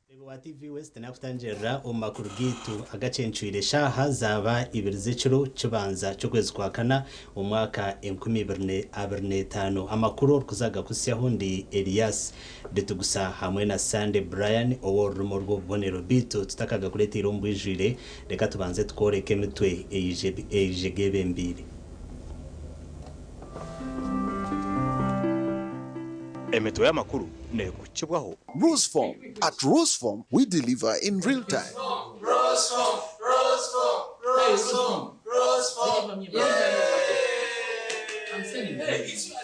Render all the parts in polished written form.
Mureebi wa TV West nakutangirira omu makuru gaitu agacencwire eshaaha zaaba ibiri z'ekiro kibanza ky'okwezi kwa kana omwaka 2025. Amakuru orikuza kugakuhitsyaho ndi Elias Bitugusa hamwe na Sunday Brian ow'orurimi orw'obubonero. Beitu tutakagakureteire omu bwijwire reka tubanze tukworeke emitwe eije gebembeire. Emitwe y'amakuru neekuhikibwaho. Rusform. At Rusform, we deliver in real time.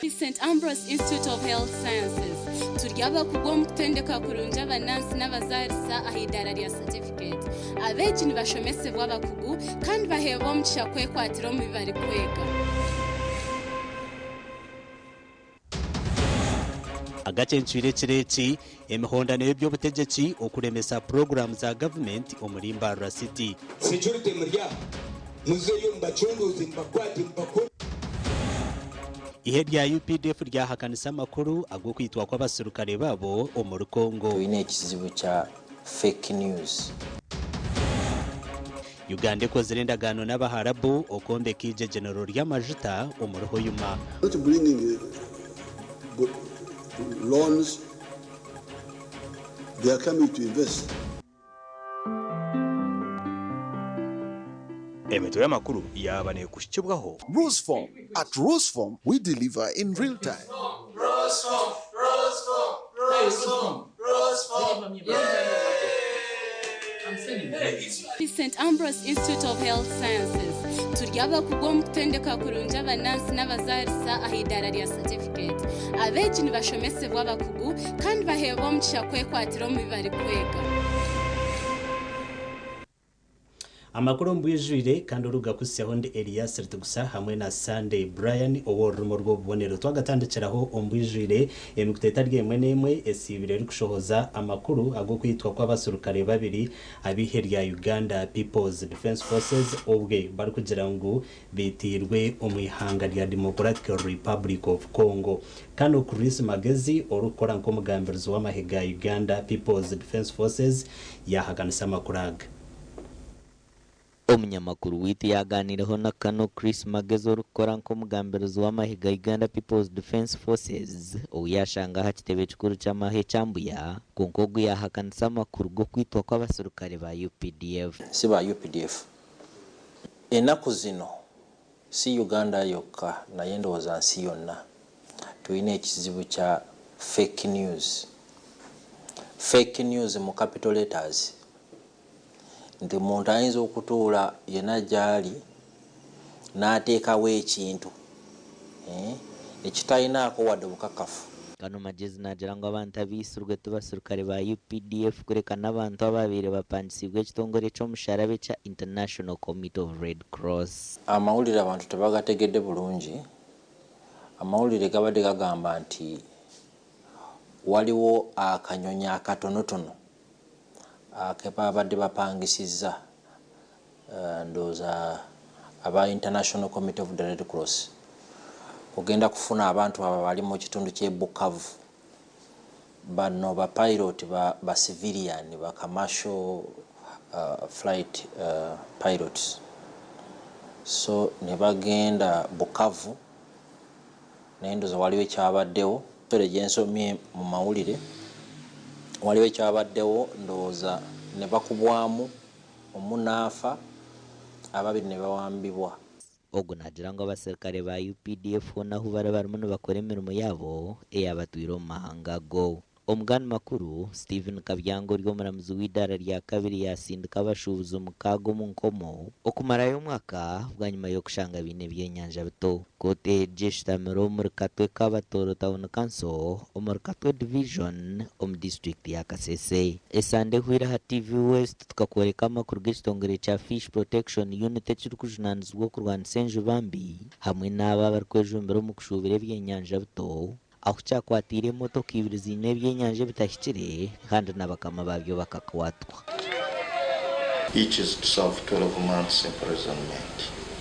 St Ambrose Institute of Health Sciences turi abakugu omu kutendeka kurungi abanansi n'abazaarisa aha idaara rya certificate. Abeegi nibashomesebwa abakugu kandi baheebwa omugisha kwekwatira omu bi barikwega. Agacencwire ekiro eki, emihondano y'eby'obutegyeki okuremesa puroguraamu za gavumenti omuri Mbarara City. Security muri aha, muzeyo mubacunduuze, mubakwate, mubakome. Eihe rya UPDF ryahakanisa amakuru ag'okwitwa kw'abaserukare baabo omuri Congo. Twine ekizibu kya fake news. Uganda ekozire endagaano n'Abaharabu okwombeka eigyegyenero ry'amajuta omuri Hoima. Not bringing loans, they are coming to invest. Emitwe y'amakuru yaaba neekuhikibwaho. Rusform. At Rusform, we deliver in real time. St Ambrose Institute of Health Sciences turi abakugu omu kutendeka kurungi abanansi n'abazaarisa aha idaara rya certificate. Abeegi nibashomesebwa abakugu kandi baheebwa omugisha kwekwatira omu bi barikwega. Amakuru omu bwijwire kandi orikugakuhitsyaho ndi Elias Rutigusa hamwe na Sunday Brian ow'orurimi orw'obubonero. Twagatandikiraho omu bwijwire emikutu etari emwe n'emwe esiibire erikushohoza amakuru ag'okwitwa kw'abaserukare babiri ab'eihe rya Uganda People's Defence Forces obwe barikugira ngu baitiirwe omu ihanga rya Democratic Republic of Congo. Kano Chris Magezi orikukora nk'omugambirizi w'amahe ga Uganda People's Defence Forces yaahakanisa amakuru aga. Omunyamakuru waitu yaaganiireho na Colonel Chris Magezi orikukora nk'omugambirizi w'amahe ga Uganda People's Defence Forces ou yaashanga aha kitebe kikuru ky'amahe ekya Mbuya kwonka ogu yaahakanisa amakuru g'okwitwa kw'abaserukare ba UPDF. Si ba updf. Enaku zino si Uganda yokka naye ndowooza nsi yonna tulina ekizibu kya fake news. Fake news mu capital letters nti omuntu ayinza okutuula yenna gy'ali n'ateekawo ekintu eh, ekitalinaako wadde obukakafu. Kano Magyezi naagira ngu abantu abaitsirwe ti baserukare ba UPDF kureka n'abantu abaabaire bapangisiibwe ekitongore ky'omusharaba ekya International Committee of Red Cross. Amawulire abantu tebagategedde bulungi. Amawulire gabadde gagamba nti waliwo akanyonyi akatonotono kebabadde bapangisizza ndowooza aba International Committee of the Red Cross kugenda kufuna abantu abo abali mu kitundu ky'e Bukavu. Bano ba pilot ba, ba civilian ba commercial flight pilots so ne bagenda Bukavu naye ndowooza waliwo ekyabaddewo story gye nsomye mu mawulire waliwo ekyabaddewo ndowooza ne bakubwamu. Omu naafa, ababiri nibawambibwa. Ogu naagira ngu abaserukare ba UPDF hoona ahu bari barimu nibakora emirimo yaabo eyabatwire omu mahanga ago. Omugani makuru, Stephen Kabyango ori omuramuzi w'idaara rya kabiri yaasindika abashuubuzi mukaaga omu nkomo okumarayo omwaka bwanyima y'okushanga baine ebyenyanja bito. Kooti egi eshutamire omuri Katwe Kabatoro Town Council omuri Katwe Division omu disiturikiti ya Kasese. Esande ehweire aha TV West tukakworeka amakuru g'ekitongore kya Fish Protection Unit ekirikujunaanizibwa okurwanisa enjuba mbi hamwe n'abo abarikwejumbira omu kushuubura ebyenyanja bito ahu kyakwatiire emotoka ibiri ziine ebyenyanja ebitahikire kandi na bakama baabyo bakakwatwa. Each is to serve 12 months imprisonment.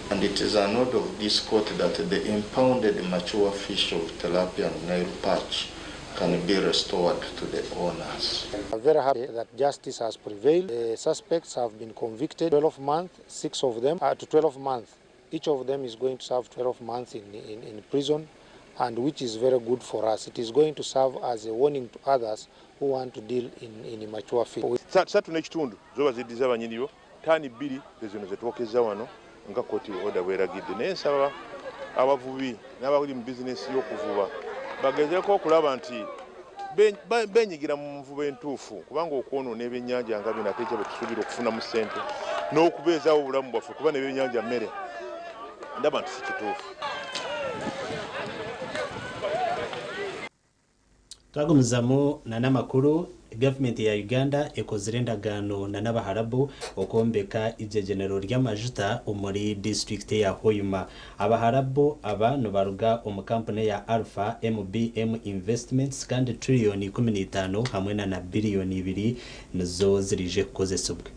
And it is an order of this court that the impounded mature fish of tilapia and Nile perch can be restored to the owners. I'm very happy that justice has prevailed. The suspects have been convicted, 12 months, 6 of them, to 12 months. Each of them is going to serve 12 months in prison, and which is very good for us. It is going to serve as a warning to others who want to deal in immature fish. Satu n'ekitundu zo baziddiza banyinibo, taani bbiri zino ze twokezza wano nga kooti order bw'eragidde. Naye nsaba abavubi n'abali mu bizinesi y'okuvuba bagezeeko okulaba nti benyigira mu nvuba entuufu, kubanga okwonoona ebyennyanja nga bino ate ekyo bwe tusuubira okufunamu ssente n'okubeezaawo obulamu bwaffe, kuba n'ebyennyanja mmere, ndaba nti si kituufu. Twagumizamu na n'amakuru. Gavumenti ya Uganda ekozire endagaano na n'Abaharabu okwombeka igyegyenero ry'amajuta omuri disiturikiti ya Hoima. Abaharabu aba nibaruga omu kampuni ya Alpha MBM Investments kandi tiririyoni 15 hamwe na biliyoni 2 nizo zirije kukozesibwa.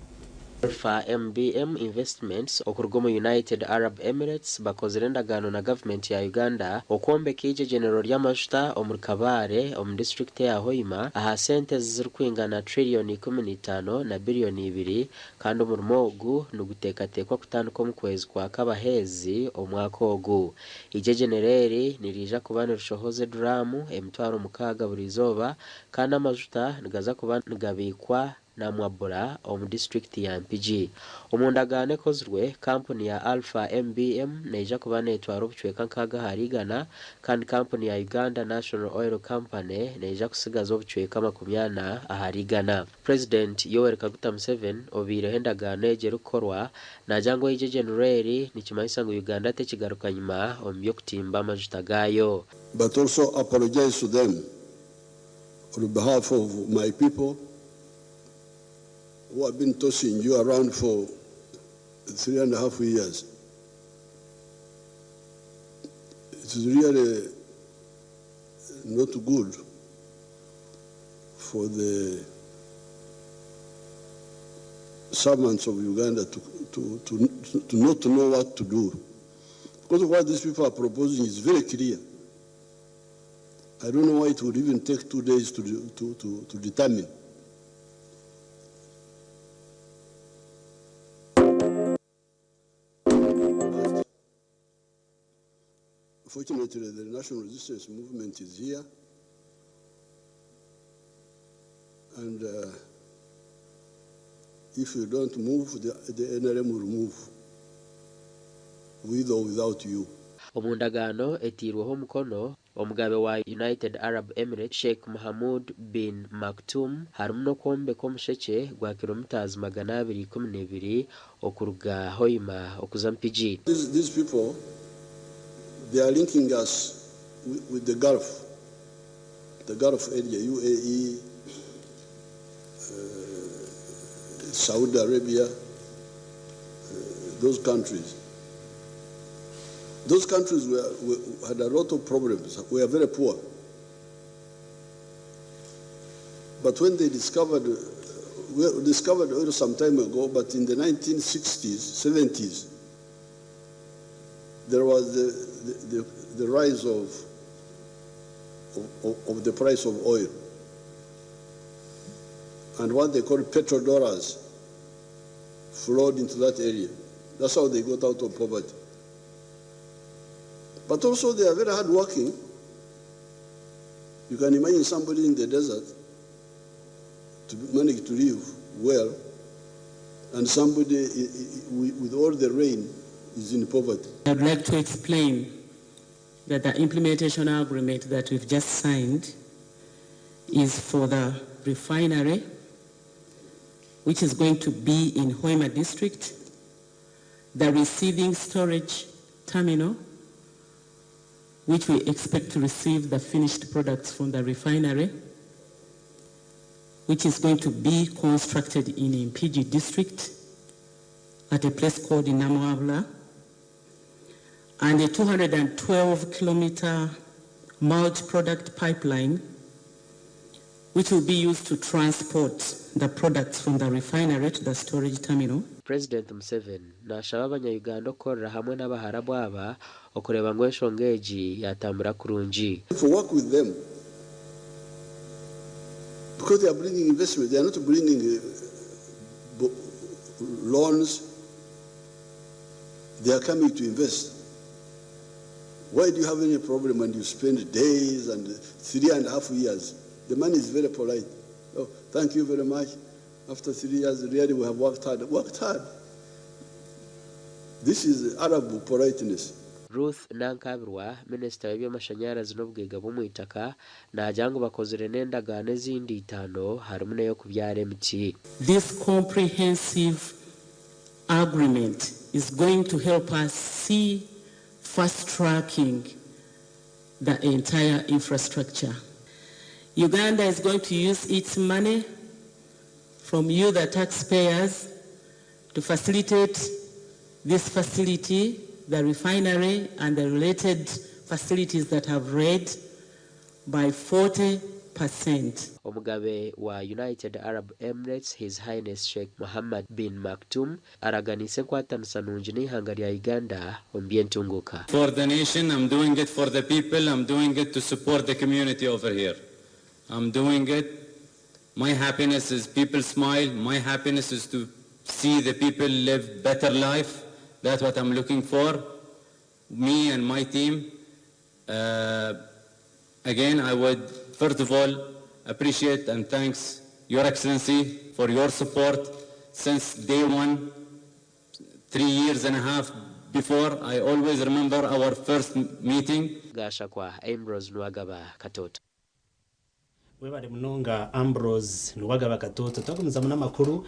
Alpha MBM Investments okuruga omu United Arab Emirates bakozire endagaano na gavumenti ya Uganda okwombeka igyegyenero ry'amajuta omuri Kabale omu disiturikiti ya Hoima aha sente zirikwingana tiririyoni 15 na biliyoni 2, kandi omurimo ogu niguteekateekwa kutandika omu kwezi kwa Kabaheezi omwaka ogu. Igyegyenero eri niriija kuba nirishohoza eduraamu 60,000 buri izooba, kandi amajuta nigaza kuba nigabiikwa namwabura omu disiturikiti ya Mpigi. Omu ndagaano ekozirwe, kampuni ya Alpha MBM neija kuba neetwara obucweka nkaaga ahari igana, kandi kampuni ya Uganda National Oil Company neija kusigaza obucweka 40 ahari igana. President Yoweri Kaguta Museveni obaireho endagaano egi erikukorwa naagira ngu eigyegyenero eri nikimanyisa ngu Uganda tekigaruka nyima omu by'okutimba amajuta gaayo. But also apologize to them on behalf of my people who have been tossing you around for 3.5 years. It is really not good for the servants of Uganda to not know what to do. Because what these people are proposing is very clear. I don't know why it would even take 2 days to determine. Fortunately, the National Resistance Movement is here, and if you don't move, the NRM will move, with or without you. Omu ndagaano etiirweho omukono omugabe wa United Arab Emirates Sheikh Mohammed bin Maktoum, harimu n'okwombeka omushekye gwa kilomitazi 212 okuruga Hoima okuza Mpigi. These people, they are linking us with the Gulf area, UAE, Saudi Arabia, those countries. Those countries had a lot of problems. We are very poor. But when they discovered, we discovered oil some time ago, but in the 1960s, 70s, there was the rise of the price of oil and what they call petrodollars flowed into that area. That's how they got out of poverty. But also they are very hardworking. You can imagine somebody in the desert to manage to live well And somebody with all the rain is in poverty. I'd like to explain that the implementation agreement that we've just signed is for the refinery, which is going to be in Hoima district, the receiving storage terminal, which we expect to receive the finished products from the refinery, which is going to be constructed in Mpigi district at a place called Namwabla, and a 212 kilometer multi-product pipeline, which will be used to transport the products from the refinery to the storage terminal. President Museveni nashaba abanya-Uganda okukorera hamwe n'Abaharabu aba okureeba ngu enshonga egi yatambura kurungi. To work with them, because they are bringing investment, they are not bringing loans, they are coming to invest. Why do you have any problem when you spend days and 3.5 years? The man is very polite. Oh, thank you very much. After 3 years, really we have worked hard. Worked hard. This is Arab politeness. Ruth Nankabirwa, minisita w'eby'amashanyarazi n'obugaiga bw'omwitaka, naagira ngu bakozire n'endagaano ezindi itaano harimu n'ey'okubyara emiti. This comprehensive agreement is going to help us see fast-tracking the entire infrastructure. Uganda is going to use its money from you, the taxpayers, to facilitate this facility, the refinery and the related facilities that have read by 40%. Omugabe wa United Arab Emirates, His Highness Sheikh Mohammed bin Maktoum, araganisa enkwatanisa nungi n'eihanga rya Uganda omu by'entunguka. For the nation, I'm doing it for the people, I'm doing it to support the community over here. I'm doing it, my happiness is people smile, my happiness is to see the people live better life. That's what I'm looking for, me and my team. Again, I would first of all appreciate and thanks Your Excellency for your support since day one, 3.5 years before. I always remember our first meeting. Gashakwa Ambrose Nwagaba Katoto. Webale munonga Ambrose Nwagaba Katoto. Twagumizamu n'amakuru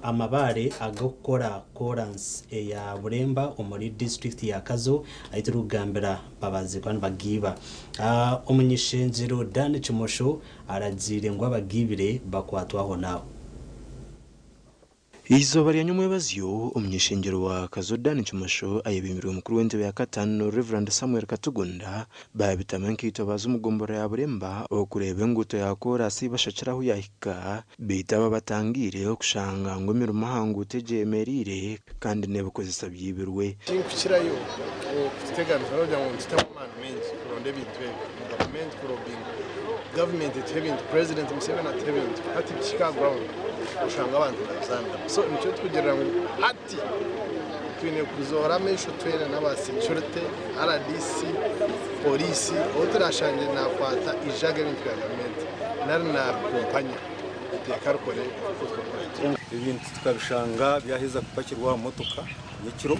amabare ag'okukora koransi eya Buremba omuri district ya Kazo ahu turikugambira babazi kuba nibagiiba. Omunyishengyero Dan Kimosho aragiire ngu abagiibire bakwatwaho naawe. Izooba rya nyomwebazyo omunyishengyero wa Kazo Dan Kimosho ayebimbirwe mukuru w'entebe ya katano Reverend Samuel Katugunda babitama enkaito baza omu gombora ya Buremba okureeba enguuto ya koorasi bashakiraho yahika beitu aba batangiire okushanga ngu emirimo aha nguuto egyemereire kandi n'ebikozesa byibirwe. Tinkukirayo okututeganisa n'okugira ngu nitutamu amaani maingi kuronda ebintu ebi gavumenti kurobinga gavumenti etuha ebintu President Museveni atuha ebintu hati bikihika aha ground oshanga abantu nibabizanira. So nikyo turikugirira ngu hati twine kuzoora amaisho twena n'aba security, RDC, poliisi ou turashangye nakwata ijaga ebintu bya gavumenti nari nabikumpanya iteeka rikore oku turikukora. Ebintu tukabishanga byaheza kupakirwa aha motoka nyekiro.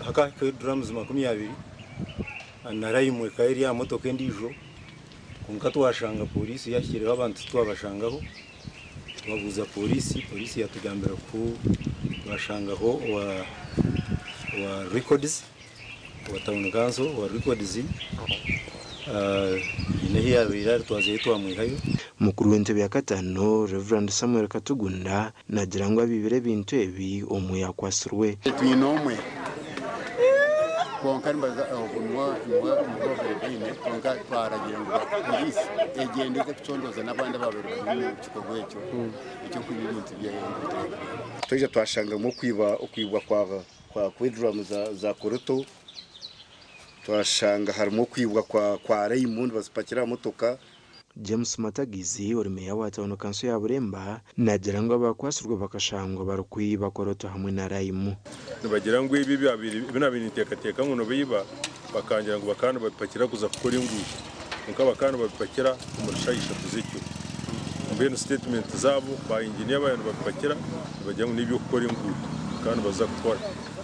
Hakahikayo drums 20 na rayimwe ekaba eri aha motoka endiijo. Kwonka twashanga polisi yahikireho abantu twabashangaho, twabuuza polisi, polisi yatugambira ku bashangaho owa records, owa town council, owa records, haine ahu yabaire ari twazayo twamwihayo. Mukuru w'entebe ya katano Reverend Samuel Katugunda nagira ngu abiibire ebintu ebi omwe yakwasirwe. Twine omwe kwonka nibaza ogwo niwe baine kwonka twaragira ngu poliisi egyende eze kucondoza n'abandi ababaire bari omu kikorwa ekyo eky'okwiba ebintu by'enguuto. Twaija twashangamu okwibwa kwa kweduramu za koroto, twashanga harimu okwibwa kwa raimu nibazipakira aha motoka. James Matagizi ori meya wa town council ya Buremba nagira ngu abakwasirwe bakashangwa barikwiba koroto hamwe na raimu. Nibagira ngu ebi binabiri niteekateeka ngu nibiiba bakangira ngu bakaba nibabipakira kuza kukora enguuto, kwonka bakaba nibabipakira omu shaaha 3 z'ekiro. Mbwenu sitetimenti zaabo ba inginiya baaba nibabipakira nibagira ngu n'eby'okukora enguuto kandi nibaza kukora.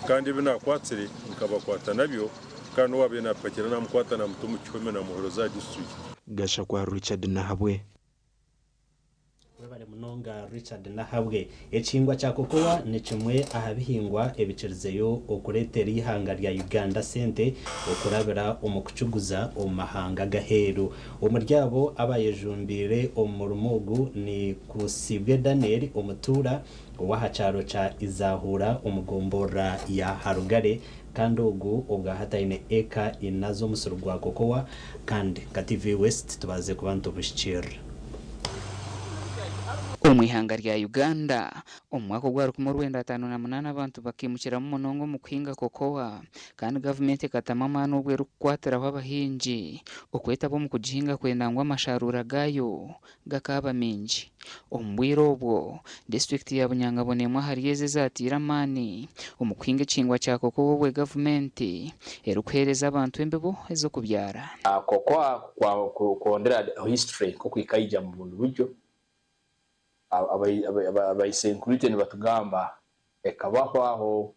Kandi ebi naakwatsire nkabakwata nabyo kandi n'owaabaire naabipakira naamukwata naamuta omu kihome naamuhoroza aha disiturikiti. Gashakwa Richard Nahabwe. Webare munonga Richard Nahabwe. Ekihingwa kya kokowa ni kimwe aha bihingwa ebikirizeyo okureetera eihanga rya Uganda sente okurabira omu kukiguza omu mahanga ag'aheeru. Omuri abo abayejumbiire omu murimo ogu ni Kusibwe Daniel omutuura ow'aha kyaro kya Izahura omu gomborora ya Harugare kandi ogu obwahati aine eka ina z'omusiri gwa kokowa kandi nka TV West tubaasize kuba nitumuhikiirira. Omu ihanga rya Uganda, omu mwaka ogwa 1958 abantu bakaimukiramu munonga omu kuhinga kokowa kandi gavumenti ekatamu amaani obwo erikukwatiraho abahingi okwetaba omu kugihinga kwenda ngu amasharuura gaayo gakaaba maingi. Omu bwire obwo, disiturikiti ya Bunyangabo n'emwe ahari ezo ezaataire amaani omu kuhinga ekihingwa kya kokowa obwo gavumenti erikuheereza abantu embibo ez'okubyara. Kokoa kuhondera history nk'oku ekaija mu bundi buryo, abaisenkuru itwe nibatugamba ekabaho aho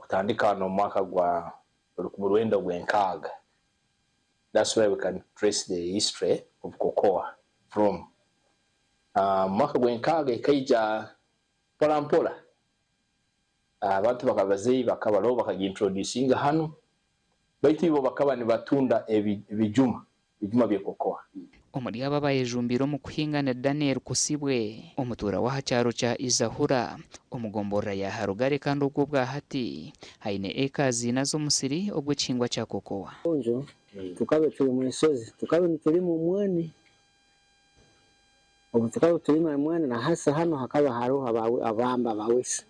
kutandika n'omwaka gwa 1960. That's where we can trace the history of cocoa from. Mu mwaka gw'enkaaga ekaija mpora mpora. Abantu bakabazeyi bakaba bakagiintroducinga hanu, baitu ibo bakaba nibatunda ebijuma, bijuma bya cocoa. Omuri abo abayejumbiire omu kuhinga ni Daniel Kusibwe, omutuura w'aha kyaro kya Izahura omu gomborora ya Harugare kandi ogwo obwahati aine eka ina z'omusiri ogw'ekihingwa kya kokowa. Onjo tukabe turi mu nsozi, tukabe nitulima omwani. Obu tukabe tulima omwani na hasa hanu hakaba hariho abamba abawesi.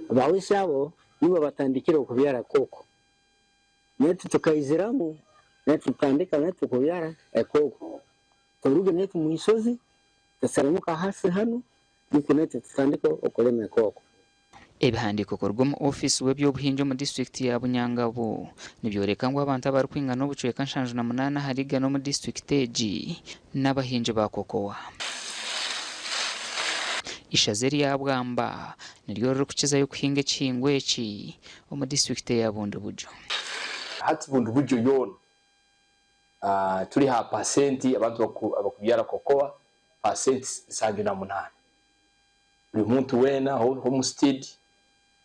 Abawesi abo nibo batandikire okubyara koko. Netwe tukaiziramu, netwe tutandika netwe kubyara ekoko. Turuge netwe mu nsozi, tusaramuka hasi hanu, nikwo netwe tutandika okulima ekoko. Ebihandiiko kuruga omu ofiisi w'eby'obuhingi omu disiturikiti ya Bunyangabo nibyoreka ngu abantu abarikwingana obucweka 78 ahari igana omu disiturikiti egi n'abahingi ba kokowa. Ishaza erya Bwamba niryo ririkukizayo kuhinga ekihingwa eki omu disiturikiti eya Bundibugyo. Hati Bundibugyo yoona turi ha pasenti abantu abakubyara kokowa pasenti 78. Buri muntu weena homestead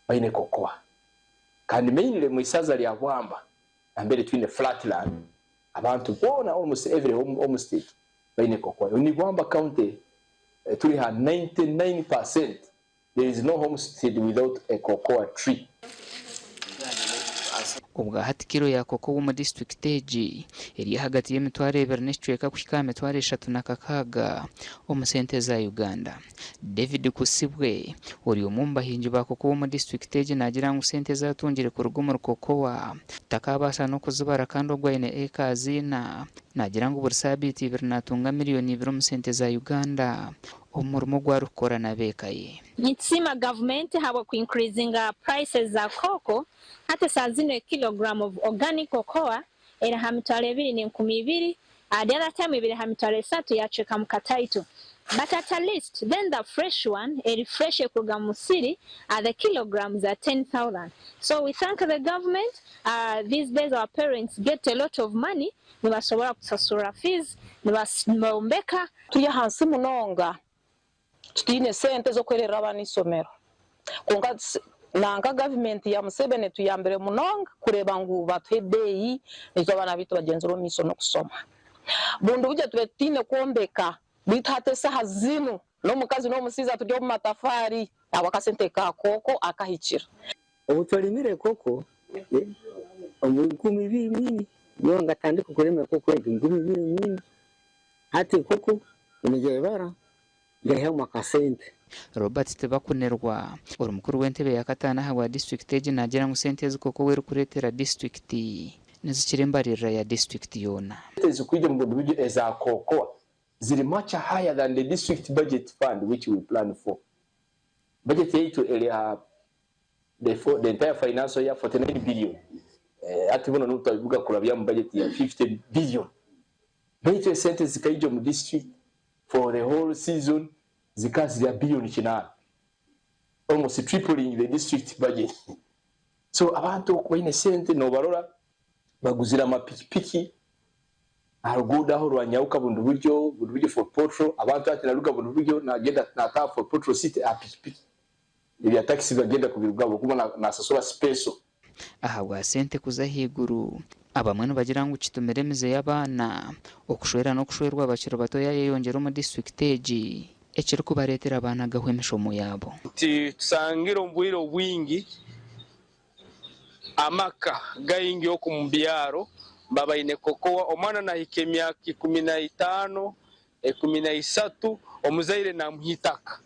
baine kokowa. Kandi mainly mu isaza lya Bwamba nambere twine flatland, abantu boona almost every homestead baine kokowa. Ni Bwamba County turi ha 99%, there is no homestead without a cocoa tree. Obwahati kiro ya kokowa omu disiturikiti egi eri ahagati y'emitwaro 2.5 kuhika aha 306,000 omu sente za Uganda. David Kusibwe ori omwe omu bahingi ba kokowa omu disiturikiti egi naagira ngu sente ezi atungire kuruga omuri kokowa takabaasa n'okuzibara kandi ogwo aine eka ina. Naagira ngu buri saabiiti 2 naatunga miliyoni 2 omu sente za Uganda omu murimo ogu arikukora n'ab'eka ye. Nitusiima gavumenti habw'okuincreasinga prices za cocoa. Hati saa zino a kilogram of organic cocoa eri ha 20,200. The other time ebiri ha 30,000, yacweka mu kataito, but at least then the fresh one eri fresh ekuruga mu musiri, the kilograms are 10,000. So we thank the government. These days our parents get a lot of money, nibasobora kusasura fees, nibombeka. Turi ahansi munonga, tutiine sente z'okwererera abaana isomero, konka nanka gavumenti ya Museveni tuyambire munonga kureba ngu batuha ebeeyi nitwe abaana bitu bagyenzire omu maisho n'okusoma. Bundi buryo tube tutiine kwombeka, bitu hati esaha zinu n'omukazi n'omusiiza turi omu matafaari ahabw'akasente ka kooko akahikire. Obu twalimire koko omu 2004, niho ngatandika kulima koko egi 2004. Hati koko nigyebara ngaihamu akasente. Robert Tibakunerwa ori mukuru w'entebe ya kataano ahabwa disiturikiti egi naagira ngu sente ezi kokowa erikureetera disiturikiti nizikira embaririra ya disiturikiti yoona. Ezikwija mu buryo eza cocoa ziri much higher than the district budget fund which we plan for. Budget yaitu eri ha the entire financial year 49 billion. Ati buno nutabivuga kurabya mu budget ya 50 billion. Baitu esente zikaija mu district For the whole season zikaba ziri billion 8, almost tripling the district budget. So abantu oku baine sente nobarora baguzire amapikipiki aha ruguudo aho rwa Nyauka Bundibugyo, Bundibugyo Fort Portal. Abantu hati naruga Bundibugyo nagenda nataaha Fort Portal City aha pikipiki, ebya taxi bagenda kubirugaho kuba nasasura special. Ahabwa sente kuza ahaiguru, abamwe nibagira ngu kitumire emize y'abaana okushwera n'okushwerwa bakiri bato yayeyongyera omu disiturikiti egi ekirikubareetera baanagaho emishomo yaabo. Nti tusangire omu bwire obwingi amaka gaingi oku omu byaro babaine kokowa, omwana nahika emyaka 15, 13, omuzaire namuha itaka.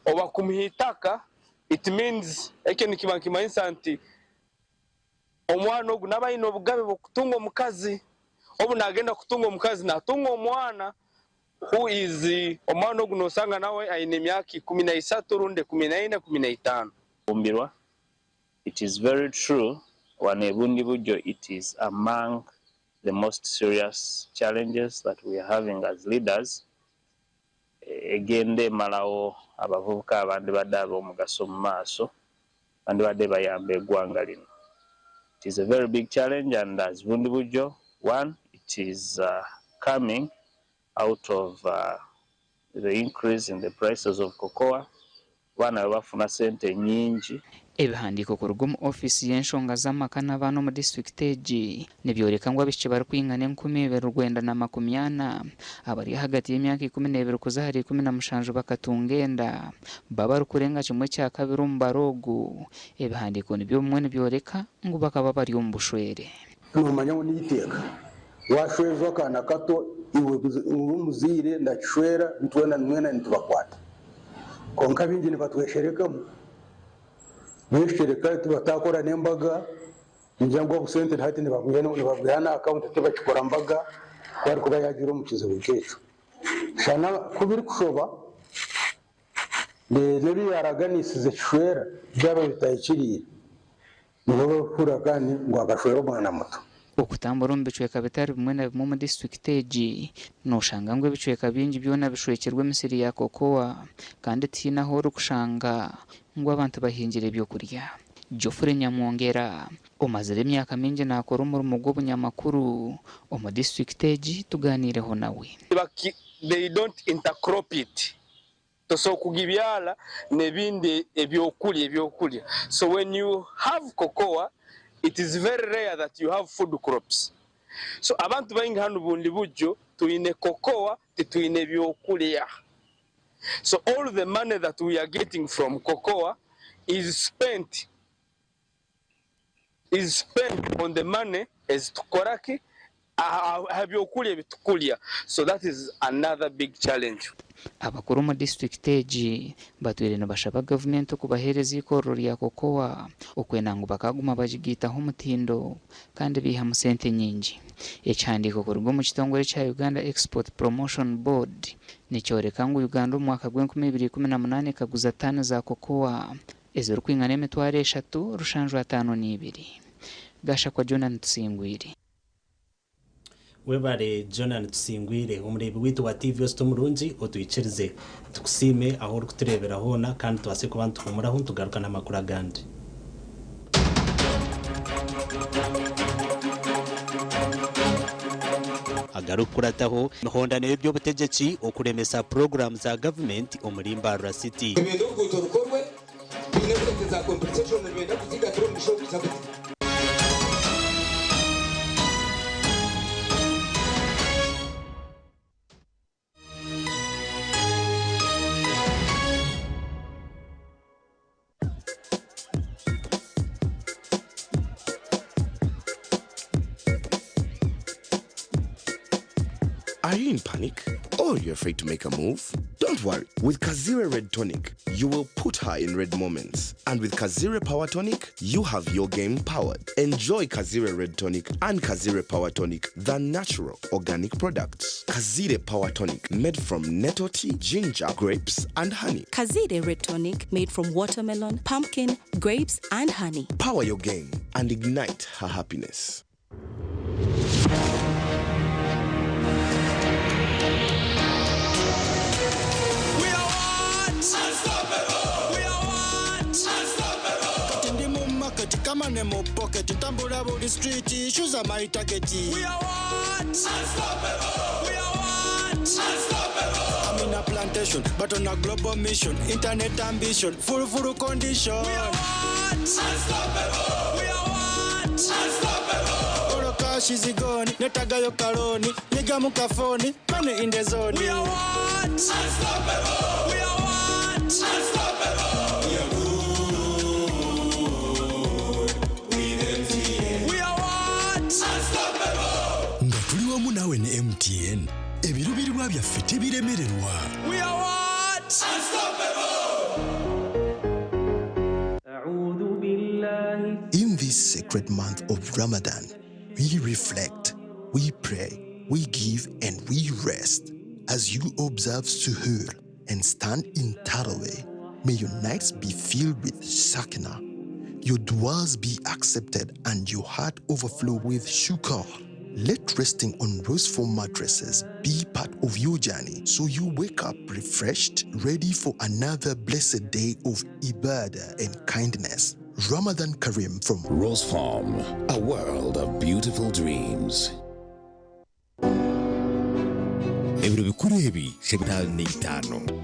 Oba kumuha itaka it means ekyo nikiba nikimanyisa nti omwana ogu naba aine obugabe bw'okutunga omukazi. Obu nagenda kutunga omukazi natunga omwana who is omwana ogu nosanga nawe aine emyaka 13 rundi 14, 15. Fumbirwa. It is very true wano e Bundibugyo it is among the most serious challenges that we are having as leaders egenda emalawo abavubuka abandibadde ab'omugaso mu maaso bandibadde bayamba eggwanga lino. It is a very big challenge and as Bundibugyo one it is coming out of the increase in the prices of cocoa abaana bwe bafuna sente nyingi. Ebihandiiko kuruga omu ofiisi y'enshonga z'amaka n'abaana omu disiturikiti egi nibyoreka ngu abaishiki barikwingana 2940 abari ahagati y'emyaka 12 kuza ahari 17 bakatunga enda baba barikurenga kimwe kya kabiri omubaro ogu. Ebihandiiko nibyo bimwe nibyoreka ngu bakaba bari omu bushwere. Nomanya ngu n'eiteeka washweza akaana kato iwe omuzaire ndakishwera nitwena mwena nitubakwata, konka bingi nibatwesherekamu beshereka tibatakora n'embaga ngira ngu obusente hati nibabwiha na akawunti tibakikora mbaga kwari kuba yagira omu kizibu kyekyo shana kubiri kushoba n'ebi yaraganisize kishwera byaba bitahikiriire nibo bakura kandi ngu akashwera omwana muto. Okutambura omu bicweka bitari bimwe na bimwe omu disiturikiti egi noshanga ngu ebicweka bingi byona bishwekirwe emisiri ya kokowa kandi tihaine ahu orikushanga ngu abantu bahingire ebyokurya. Geoffrey Nyamwongera omazire emyaka mingi naakora omurimo gw'obunyamakuru omu disiturikiti egi tuganiireho nawe. They don't intercrop it. Tosobola kugibyara n'ebindi ebyokurya. So when you have cocoa, it is very rare that you have food crops. So abantu baingi hanu Bundibugyo twine cocoa, titwine ebyokurya. So all the money that we are getting from cocoa is spent on the money as tukoraki aha byokurya ebitukurya. So that is another big challenge. Abakuru omu disiturikiti egi batwire nibashaba gavumenti okubaheereza eikorero rya kokowa okwenda ngu bakaguma bagigaitaho omutindo kandi biihamu sente nyingi. Ekihandiiko kuruga omu kitongore kya Uganda Export Promotion Board nikyoreka ngu Uganda omu mwaka gw'e2018 ekaguza taani za kokowa ezirikwingana 3752. Gashakwa Jonan Tusingwire. Webare Jonan Tusingwire. Omureebi waitu wa TV Osita omurungi otwikirize tukusiime aho orikutureebera hoona kandi tubase kuba nituhumuraho nitugaruka n'amakuru agandi. Agarikukurataho emihondano y'eby'obutegyeki okuremesa puroguraamu za gavumenti omuri Mbarara City. Nibenda oruguuto rukorwe, twine esente za compensation, nibenda kuzigatira omu misho kuza kuti. Are you in panic or you're afraid to make a move? Don't worry. With Kazire Red Tonic, you will put her in red moments. And with Kazire Power Tonic, you have your game powered. Enjoy Kazire Red Tonic and Kazire Power Tonic, the natural organic products. Kazire Power Tonic, made from nettle tea, ginger, grapes, and honey. Kazire Red Tonic, made from watermelon, pumpkin, grapes, and honey. Power your game and ignite her happiness. pocket ntambula buli street shoes are my target. We are what? Unstoppable. We are what? Unstoppable. I'm in a plantation but on a global mission, internet ambition, full full condition. We are what? Unstoppable. We are what? Unstoppable. All cash is gone, netagayo kaloni, nyiga mukafoni, money in the zone. We are what? Unstoppable. We are what? Unstoppable. We are good with MTN. We are what? Unstoppable. Nga tuli wamu naawe ne MTN, ebiruubirirwa byaffe tebiremererwa. We are what? Unstoppable. In this sacred month of Ramadan, we reflect, we pray, we give, and we rest. As you observe Suhoor and stand in Taraweh, may your nights be filled with Sakina, your duas be accepted, and your heart overflow with shukr. Let resting on roseful mattresses be part of your journey so you wake up refreshed, ready for another blessed day of ibadah and kindness. Ramadan Kareem from Rose Farm, a world of beautiful dreams. Ebiro bikuru ebi 55.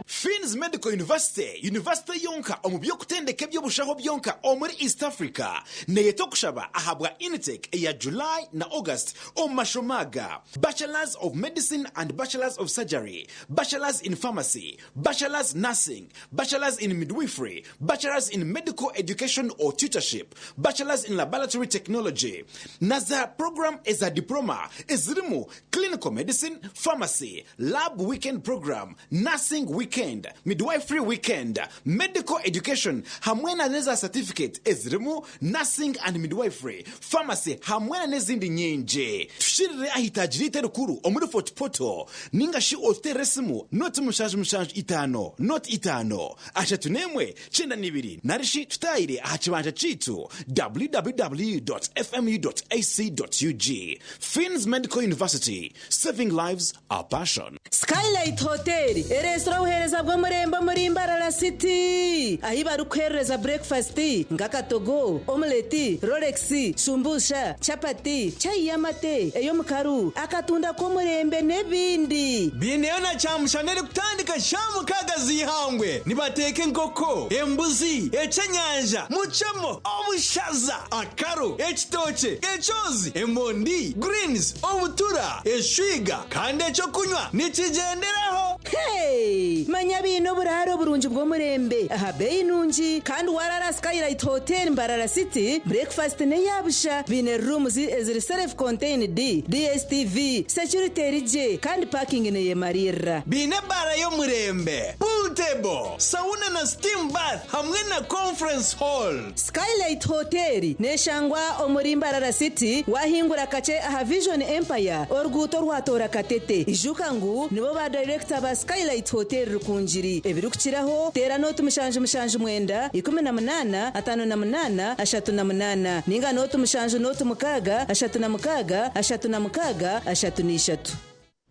Fins Medical University, yunivasite yonka omu by'okutendeka eby'obushaho byonka omuri East Africa, neeyeta okushaba ahabwa intake eya July na August omu mashomo aga: Bachelors of Medicine and Bachelors of Surgery, Bachelors in Pharmacy, Bachelors Nursing, Bachelors in Midwifery, Bachelors in Medical Education or Tutorship, Bachelors in Laboratory Technology, na za program eza diploma ezirimu Clinical Medicine, Pharmacy, Lab Weekend Program, Nursing Weekend, Midwifery Weekend, Medical Education hamwe na neza certificate ezirimu Nursing and Midwifery, Pharmacy hamwe na n'ezindi nyingi. Tushirire ahitaagi riitu erikuru omuri Fort Portal ninga shi otuteerere esimu 075 05 31 92 nari shi tutaayire aha kibanja kyaitu www.fmu.ac.ug. Fins Medical University, saving lives, our passion. Skylight Hotel ereesire obuheereza bw'omurembe omuri Mbarara City ahi barikuheereza breakfast nk'akatogo, omelette, rolex, shumbusha, chapati, chai y'amate, ey'omukaru, akatunda k'omurembe n'ebindi. Biineyo na kyamushana erikutandika shaaha mukaaga z'eihangwe. Nibateeka enkoko, embuzi, ekyenyanja, mucemo, obushaza, akaru, ekitookye, ekyozi, emondi, greens, obutura, eshwiga kandi ekyokunywa nikigyenderaho. Hey! Manya biine oburaaro burungi bw'omurembe aha beeyi nungi kandi warara Skylight Hotel Mbarara City, breakfast n'eyabusha, biine rooms eziri self contained, DSTV, security eri gye kandi parking neyemariirira. Biine ebaara y'omurembe, pool table, sauna na steam bath hamwe na conference hall. Skylight Hotel neshangwa omuri Mbarara City, wahingura kakye aha Vision Empire, oruguuto orwatoora Katete. Ijuka ngu nibo ba director ba Skylight Hotel Rukungiri. Ebirikukiraho teera nooti 779 18 58 38 ninga nooti 7 nooti 6 36 36 33.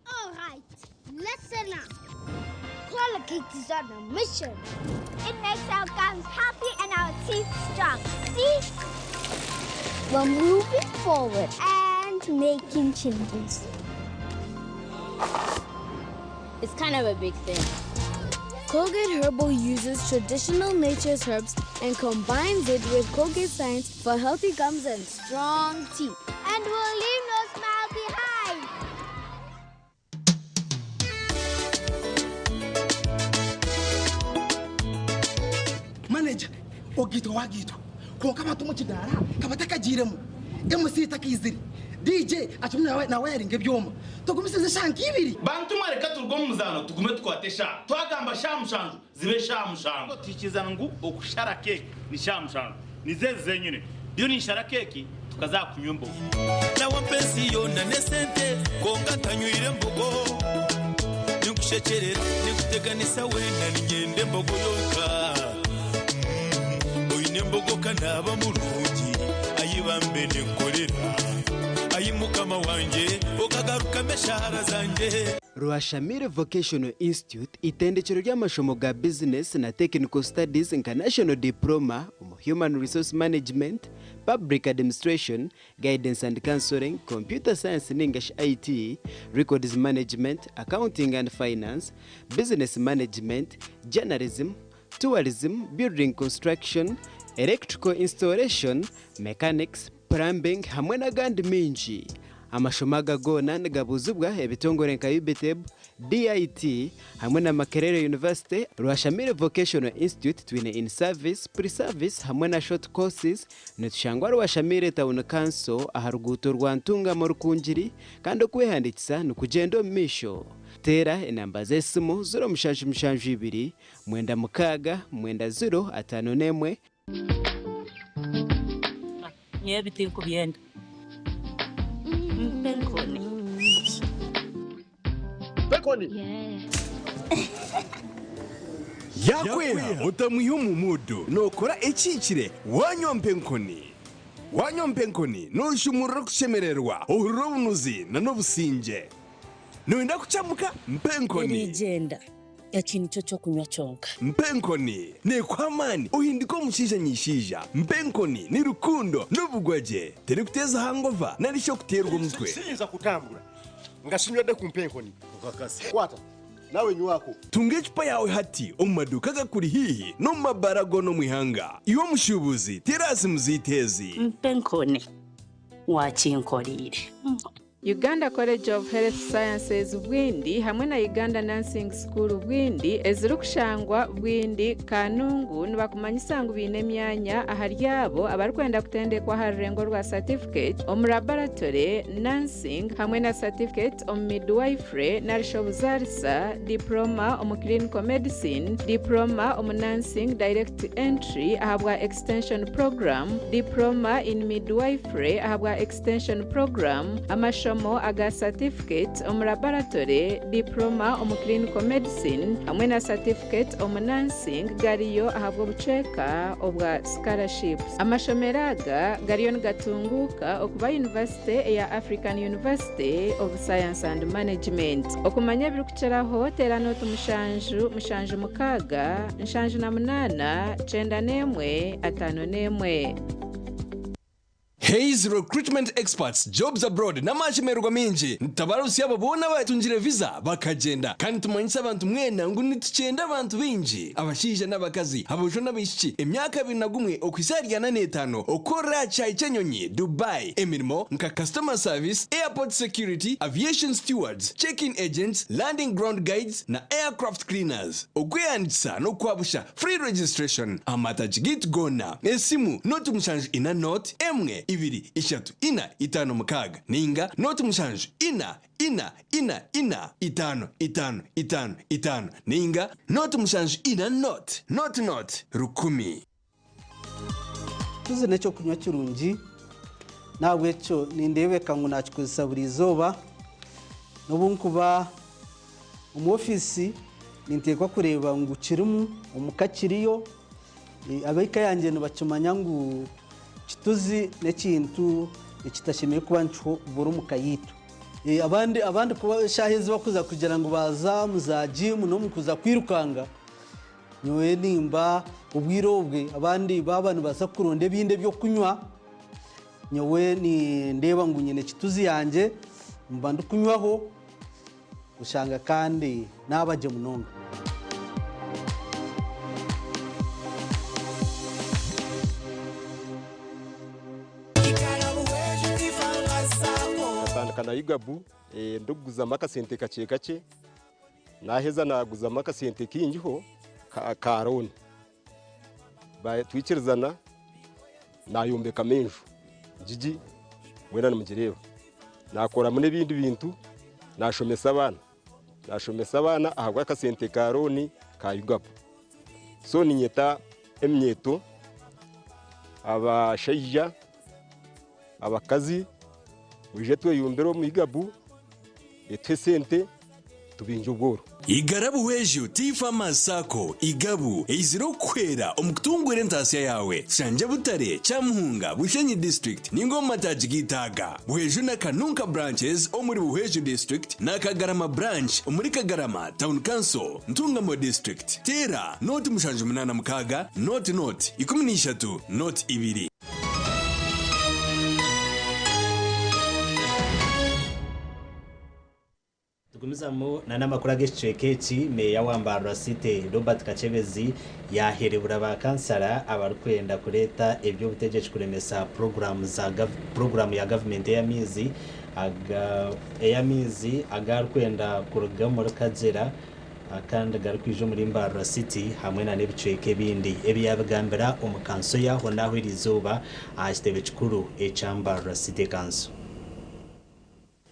All right, listen up. Colgate is on a mission. It makes our gums healthy and our teeth strong. See? We're moving forward and making changes. It's kind of a big thing. Colgate Herbal uses traditional nature's herbs and combines it with Colgate science for healthy gums and strong teeth. And we'll leave no smile behind. Manager, ogitwa wagitwa konka abantu mu kidara kabatakagiiremu, MC takaizire, DJ akimwe nawe nawe yaringa ebyoma, tugumisize shanka ibiri. Bantu mwareka turuge omu muzaano, tugume tukwate eshaaha. Twagamba shaaha 7, zibe shaaha 7. Twikiriza ngu okushara keeki ni shaaha 7, nizo ezi zenyine. Ndiyo ninshara keeki tukaza kunywa embogo. Nawe mpensi yoona n'esente, kwonka ntanywire embogo. Ninkushekyerera, ninkuteganisa weena, niinyenda embogo yonka. Oine embogo ka naaba murungi, ayi bambe ninkorera. Ayi mukama wangye, okagarukamu eshaara zangye. Rwashamire Vocational Institute itendekero ry'amashomo ga bizinesi na Technical Studies nka National Diploma omu Human Resource Management, Public Administration, Guidance and Counselling, Computer Science ningashi IT, Records Management, Accounting and Finance, Business Management, Journalism, Tourism, Building Construction, Electrical Installation, Mechanics, Plumbing hamwe n'agandi maingi. Amashomo aga goona nigabuuzibwa ebitongore nka UBTEB, DIT hamwe na Makerere University, Rwashamire Vocational Institute twine in service, pre service hamwe na short courses. Nitushangwa Rwashamire Town Council aha ruguuto rwa Ntungamo Rukungiri kandi okwehandiikisa nikugyenda omu maisho. Teera enamba z'esimu 0772 96 90 51. Nyowe ebi tinkubyenda. Mpa enkoni. Mpa enkoni. Yaakweha otamwiha omu muudu nookora ekihikire waanywa mpa enkoni. Waanywa mpa enkoni nooshumurura okushemererwa, ohurira obunuzi n'obusingye. Nooyenda kukyamuka? Mpa enkoni. Eriigyenda. Eki nikyo ky'okunywa kyonka. Mpa enkoni neekuha amaani ohindike omushaija nyishaija. Mpa enkoni ni rukundo n'obugwagye. Terikuteeza hangova nari shi okuteerwa omutwe. Siyinza kutambura nga sinywedde ku mpa enkoni. Kwata naawe nywako. Tunga ecupa yaawe hati omu maduuka agakuri haihi n'omu mabaara goona omu ihanga. Iwe omushuubuzi, teera aha simu zaitu ezi. Mpa enkoni waakinkoreire. Uganda College of Health Sciences Bwindi hamwe na Uganda Nursing School Bwindi ezirikushangwa Bwindi, Kanungu nibakumanyisa ngu baine emyanya ahari abo abarikwenda kutendekwa aha rurengo rwa Certificate omu Laboratory Nursing hamwe na Certificate omu Midwifery narishi Obuzaarisa, Diploma omu Clinical Medicine, Diploma omu Nursing Direct Entry ahabwa Extension Program, Diploma in Midwifery ahabwa Extension Program, amashomo aga Certificate omu Laboratory, Diploma omu Clinical Medicine hamwe na Certificate omu Nursing gariyo ahabw'obucweka obwa Scholarships. Amashomero aga gariyo nigatunguuka okuba Yunivasite eya African University of Science and Management. Okumanya ebirikukiraho teera nooti mushanju, mushanju mukaaga, nshanju na munaana, 91, 51. Hays Recruitment Experts, Jobs Abroad n'amashemererwa maingi nitutabarutsya abo boona abatungire visa bakagyenda. Kandi nitumanyisa abantu mwena ngu nitukyenda abantu baingi, abashaija n'abakazi, aboojo n'abaishiki, emyaka 21 okuhitsya ahari 45 okukorera aha kishaayi ky'enyonyi, Dubai, emirimo nka Customer Service, Airport Security, Aviation Stewards, Check-in Agents, Landing Ground Guides na Aircraft Cleaners. Okwehandiikisa n'okwabusha, Free registration, Amatagi gaitu goona, esimu, 0 7 0 1 2 3 4 5 6 ninga 0 7 4 4 4 4 5 5 5 5 ninga 0 7 4 0 0 0 1000. Tuzi n'ekyokunywa kirungi, n'ahabw'ekyo nindeebeka ngu naakikozesa buri izooba. N'obu nkuba omu ofiisi ninteekwa kureeba ngu kirimu, omuka kiriyo. Ab'eka yangye nibakimanya ngu kituzi n'ekintu ekitashemereire kuba nikibura omu ka yaitu. Abandi abandi kuba eshaaha ezi bakuza kugira ngu baaza omu za jiimu n'omu kuza kwirukanga, nyowe nimba obwire obwe abandi baaba nibaza kuronda ebindi ebyokunywa, nyowe nindeeba ngu nyine kituzi yangye mba ndikunywaho oshanga kandi naaba gye munonga. Natandika na Yugabu ndikuguzamu akasente kakye kakye, naheza naguzamu akasente kaingiho ka loan, twikirizana nayombekamu enju ngigi mwena nimugireeba, nakoramu n'ebindi bintu, nashomesa abaana, nashomesa abaana ahabw'akasente ka loan ka Yugabu. So niinyeta eminyeeto, abashaija, abakazi mwije tweyumbire omu Yugabu etuhe esente tubingye obworo. Igara Buhweju Tea Farmers Sacco, Igabu, eizire okukuhwera omu kutunguura entaasya yaawe. Tushangye Butare, Kyamuhunga, Bushenyi District ninga omu mataagi g'eitaaga. Buhweju na Kanunka Branches omuri Buhweju District na Kagarama Branch omuri Kagarama Town Council, Ntungamo District. Teera nooti 786 nooti nooti 13 nooti ibiri. Tugumizamu na n'amakuru ag'ekicweka eki, Meeya wa Mbarara City, Robert Kakyebezi yaaherebura ba kansara abarikwenda kureeta eby'obutegyeki kuremesa puroguraamu za puroguraamu ya gavumenti ey'amaizi aga ey'amaizi agarikwenda kuruga omuri Kagyera kandi garikwija omuri Mbarara City hamwe na n'ebicweka ebindi. Ebi yaabigambira omu kanso y'aho n'aho eriizooba aha kitebe kikuru ekya Mbarara City Council.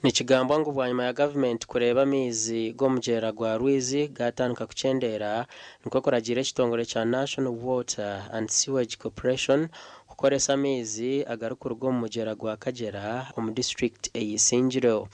Nikigambwa ngu bwanyima ya gavumenti kureeba amaizi g'omugyera gwa Rwizi gaatandika kukyendeera, nikwo kuragiira ekitongore kya National Water and Sewage Corporation kukoresa amaizi agarikuruga omu mugyera gwa Kagyera omu disiturikiti eya Isingiro.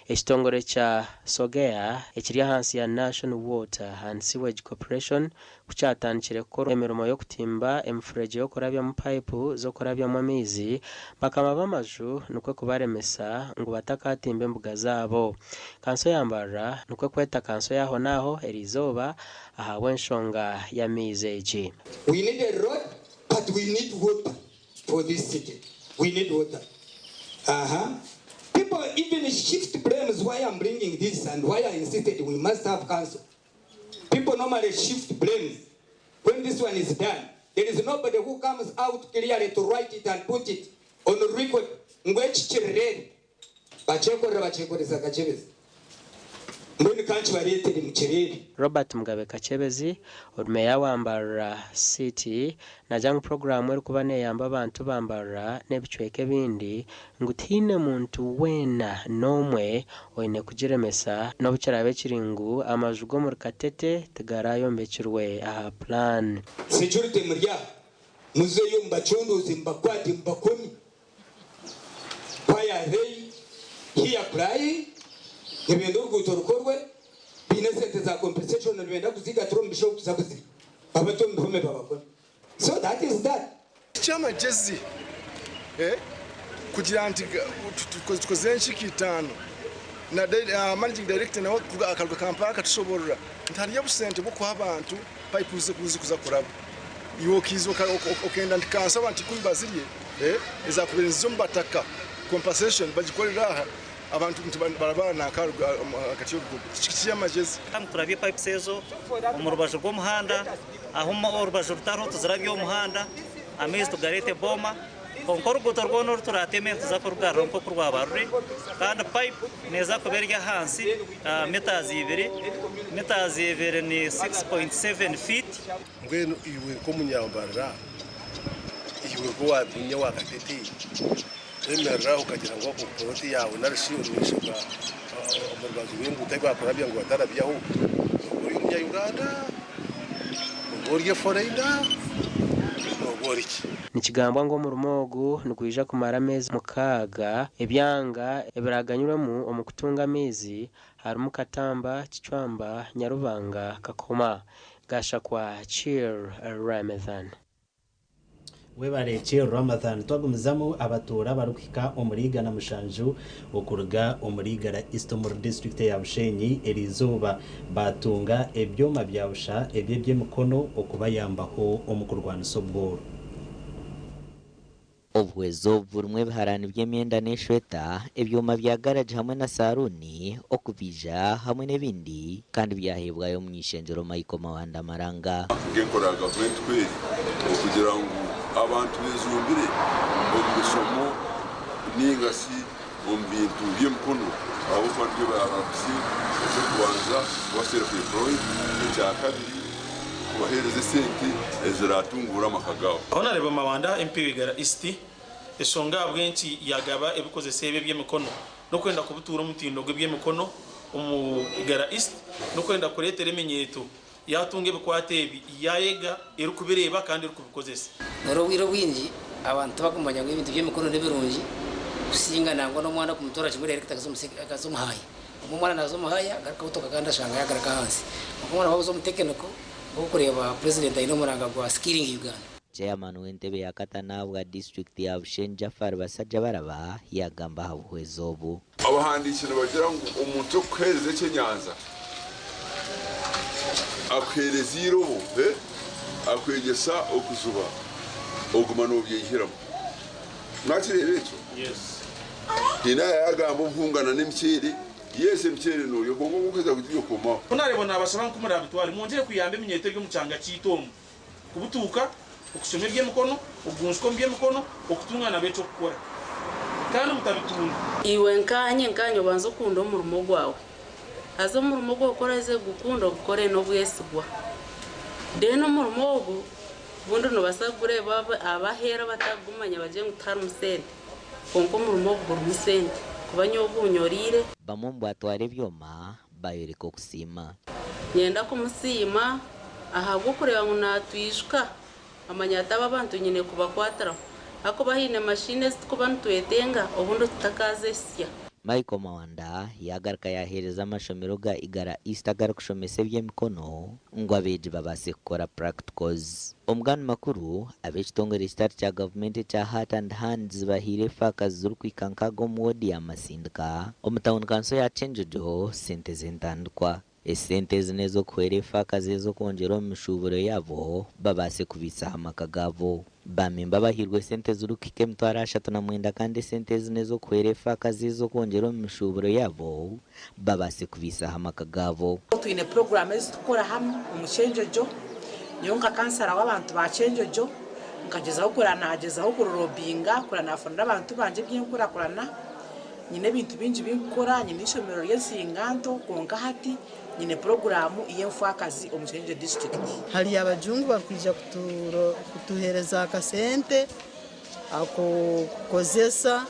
Ekitongore kya Sogea ekiri ahansi ya National Water and Sewage Corporation Ku kyatandikire kukora emirimo y'okutimba emifuregye y'okurabyamu paayipu z'okurabyamu amaizi, bakama b'amaju nikwo kubaremesa ngu batakaatimba embuga zaabo. Kanso ya Mbarara nikwo kweta kanso y'aho n'aho eriizooba ahabw'enshonga y'amaizi egi. We need a road but we need water for this city. We need water. Aha. People even shift blames why I'm bringing this and why I insisted we must have council. People normally shift blames when this one is done. There is nobody who comes out clearly to write it and put it on record ngu eki kirireebe. Bakyekorera bakyekoresa Kakyebezi. Mbwenu ka nkibareetere mukireebe. Robert Mugabe Kakyebezi, ori Meeya wa Mbarara City, naagira ngu puroguraamu erikuba neeyamba abantu ba Mbarara n'ebicweka ebindi ngu tihaine muntu weena n'omwe oine kugiremesa n'obu kiraabe kiri ngu amaju g'omuri Katete tigarayombekirwe aha pulaani. Security muri aha muzeyo mubacondooze mubakwate mubakome why are they here crying nibenda oruguuto rukorwe baine esente za compensation nibenda kuzigatira omu bishobo kuza kuzirya babate omu bihome babakome so that is that. Tiky'amagyezi kugira nti tukozire enkiiko itaano na managing director nawe akaruga Kampala akatushoborora nti hariyo obusente bw'okuha abantu payipu zikuza kuraba. Iwe okaiza okenda nti kanso abantu ikumi bazirye ezakubaire niziza omu bataka compensation bagikorere aha abantu nti baraba nanka ahagati y'oruguuto. Tiky'amagyezi. Turabye pipes ezo omu rubaju rw'omuhanda, ahu orubaju rutariho tuzirabye omu muhanda, amaizi tugareete booma. Kwonka oruguuto rwona oru turaateme nituza kurugarura nk'oku rwaba ruri. Kandi pipe neeza kuba eri ahansi mitazi ibiri, mitazi ibiri ni 6.7 feet. Mbwenu iwe nk'omunyambarara, iwe nk'owaatunya owa Katete, kwemerera aho okagira ngu poloti yaawe nari shi omu maisho ga omu rubaju rw'enguuto ahu baakurabya ngu batarabyaho, nooba ori omunya-Uganda? Nooba ori eforeyina? Nooba ori ki? Nikigambwa ngu omurimo ogu nigwija kumara ameezi mukaaga. Ebyanga ebiraganyirwemu omu kutunga amaizi harimu Katamba, Kicwamba, Nyarubanga, Kakoma, Gashakwa, Kiir Ramadhan. Webare Kiir Ramadhan. Twagumizamu abatuura abarikuhika omuri 700 okuruga omuri Igara East omuri disiturikiti eya Bushenyi eriizooba baatunga ebyoma bya busha eby'eby'emikono okubayambaho omu kurwanisa obworo. Obuhwezi obu burimu ebiharaani by'emyenda n'eshweta, ebyoma bya garagi hamwe na saruuni, okubaija hamwe n'ebindi kandi byaheebwayo Omuny'ishengyero Michael Mawanda Maranga. Nk'enkora ya gavumenti ku eri okugira ngu abantu bejumbire omu mishomo ninga shi omu bintu by'emikono ahabw'okuba nibyo birabaase eky'okubanza kuba self employed, ekyakabiri kubaheereza esente eziratunguure amaka gaabo. Honarebo Mawanda, MP w'Igara East, eshonga ahabw'enki yagaba ebikozesa ebi eby'emikono n'okwenda kubutuura omutindo gw'eby'emikono omu Igara East n'okwenda kureetera eminyeeto yaatunga ebikwato ebi yaayega erikubireeba kandi erikubikozesa. Noreeba obwire obwingi abantu tibakumanya ngu ebintu by'emikono nibirungi kusinga nangwa n'omwana kumutoora kimwe direct akaza omu haaya. Obumwe omwana naaza omu haya agaruka abutoka kandi ashanga yaagaruka ahansi. Kwonka omwana waaba oza omu tekiniko, nk'oku orikureeba purezidenti aine omuranga gwa Skilling Uganda. Chairman w'entebe ya katano ahabwa disitulikiti ya Bushenyi Jaffar Basajjabalaba yagamba aha buhwezi obu. Abahandiiki nibagira ngu omuntu orikukuheereza ekyenyanja akuheereza eirobo, akwegyesa okujuba oguma noobyehiramu. Mwakireeba ekyo? Haine aha yaagamba obuhungana n'emiceere, yes emiceere noorya kwonka obu orikuheza kugirya okomaho. Ku naareeba naabashaba ngu ku muraabitware mwongyere kuyamba eminyeeto eri omu kyanga kyaitu omu kubutuuka, okushoma eby'emikono, okugunjuka omu by'emikono, okutunga nabo eky'okukora. Kandi mutabitunda. Iwe nkaanye nkaanye obanze okunde omurimo gwawe. Haza omurimo ogu okora ze gukunda ogukore n'obwesigwa. Then omurimo ogu bundi nobaasa kugureeba abaheeru abatakugumanya bagire ngu tiharimu sente. Kwonka omurimo ogu gurimu sente kuba nyowe gunyoriire. Bamwe omu batwara ebyoma bayoreka okusiima. Niinyenda kumusiima ahabw'okureeba ngu naatwijuka amanya ati aba abantu nyine kubakwatiraho ahakuba haine mashini ezi turikuba nitwetenga obundi tutakaazesya. Michael Mawanda yagaruka yaheereza amashomero ga Igara East agarikushomesa eby'emikono ngu abeegi babaase kukora practicals. Omugani makuru, ab'ekitongore ekitari kya gavumenti ekya Heart and Hands bahaire efaakazi zirikuhika nkaaga omu woodi ya Masindika omu tauni kanso ya Kyenjojo sente z'entandikwa. Esente ezi n'ez'okuhwera efaakazi ezi okwongyera omu mishuuburo yaabo babaase kubiisaho amaka gaabo. Baamemba abahairwe esente zirikuhika 39,000 kandi esente ezi n'ez'okuhwera efaakazi ezi okwongyera omu mishuuburo yaabo babaase kubiisaho amaka gaabo. Twine puroguraamu ezi turikukora hamwe omu Kyenjojo. Nyowe nka kansara w'abantu ba Kyenjojo nkagyezaho kureba naagyezaho kururobinga kureba naafunira abantu bangye eby'enkurakurana. Nyine ebintu bingi binkukora, nyine eishomero ry'ensinganto kwonka hati nyine puroguraamu y'enfaakazi omu Kyenjojo disiturikiti. Hariyo abajungu barikwija kutuheereza akasente ak'okukozesa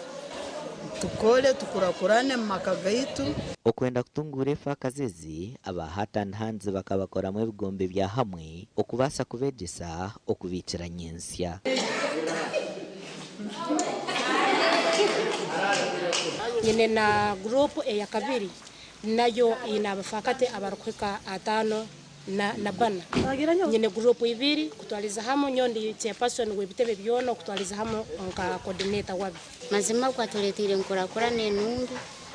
tukore tukurakurane omu maka gaitu. Okwenda kutunguura efaakazi ezi, aba Heart and Hands bakabakoramu ebigombe bya hamwe okubaasa kubeegyesa okubiikira nyentsya. Nyine na guruupu eyakabiri nayo eine abafaakate abarikuhika 54. Nyine guruupu ibiri kutwariza hamwe nyowe ndi chairperson w'ebitebe byona okutwariza hamwe nka coordinator wabyo. Mazima gwatureeteire enkurakurana enungi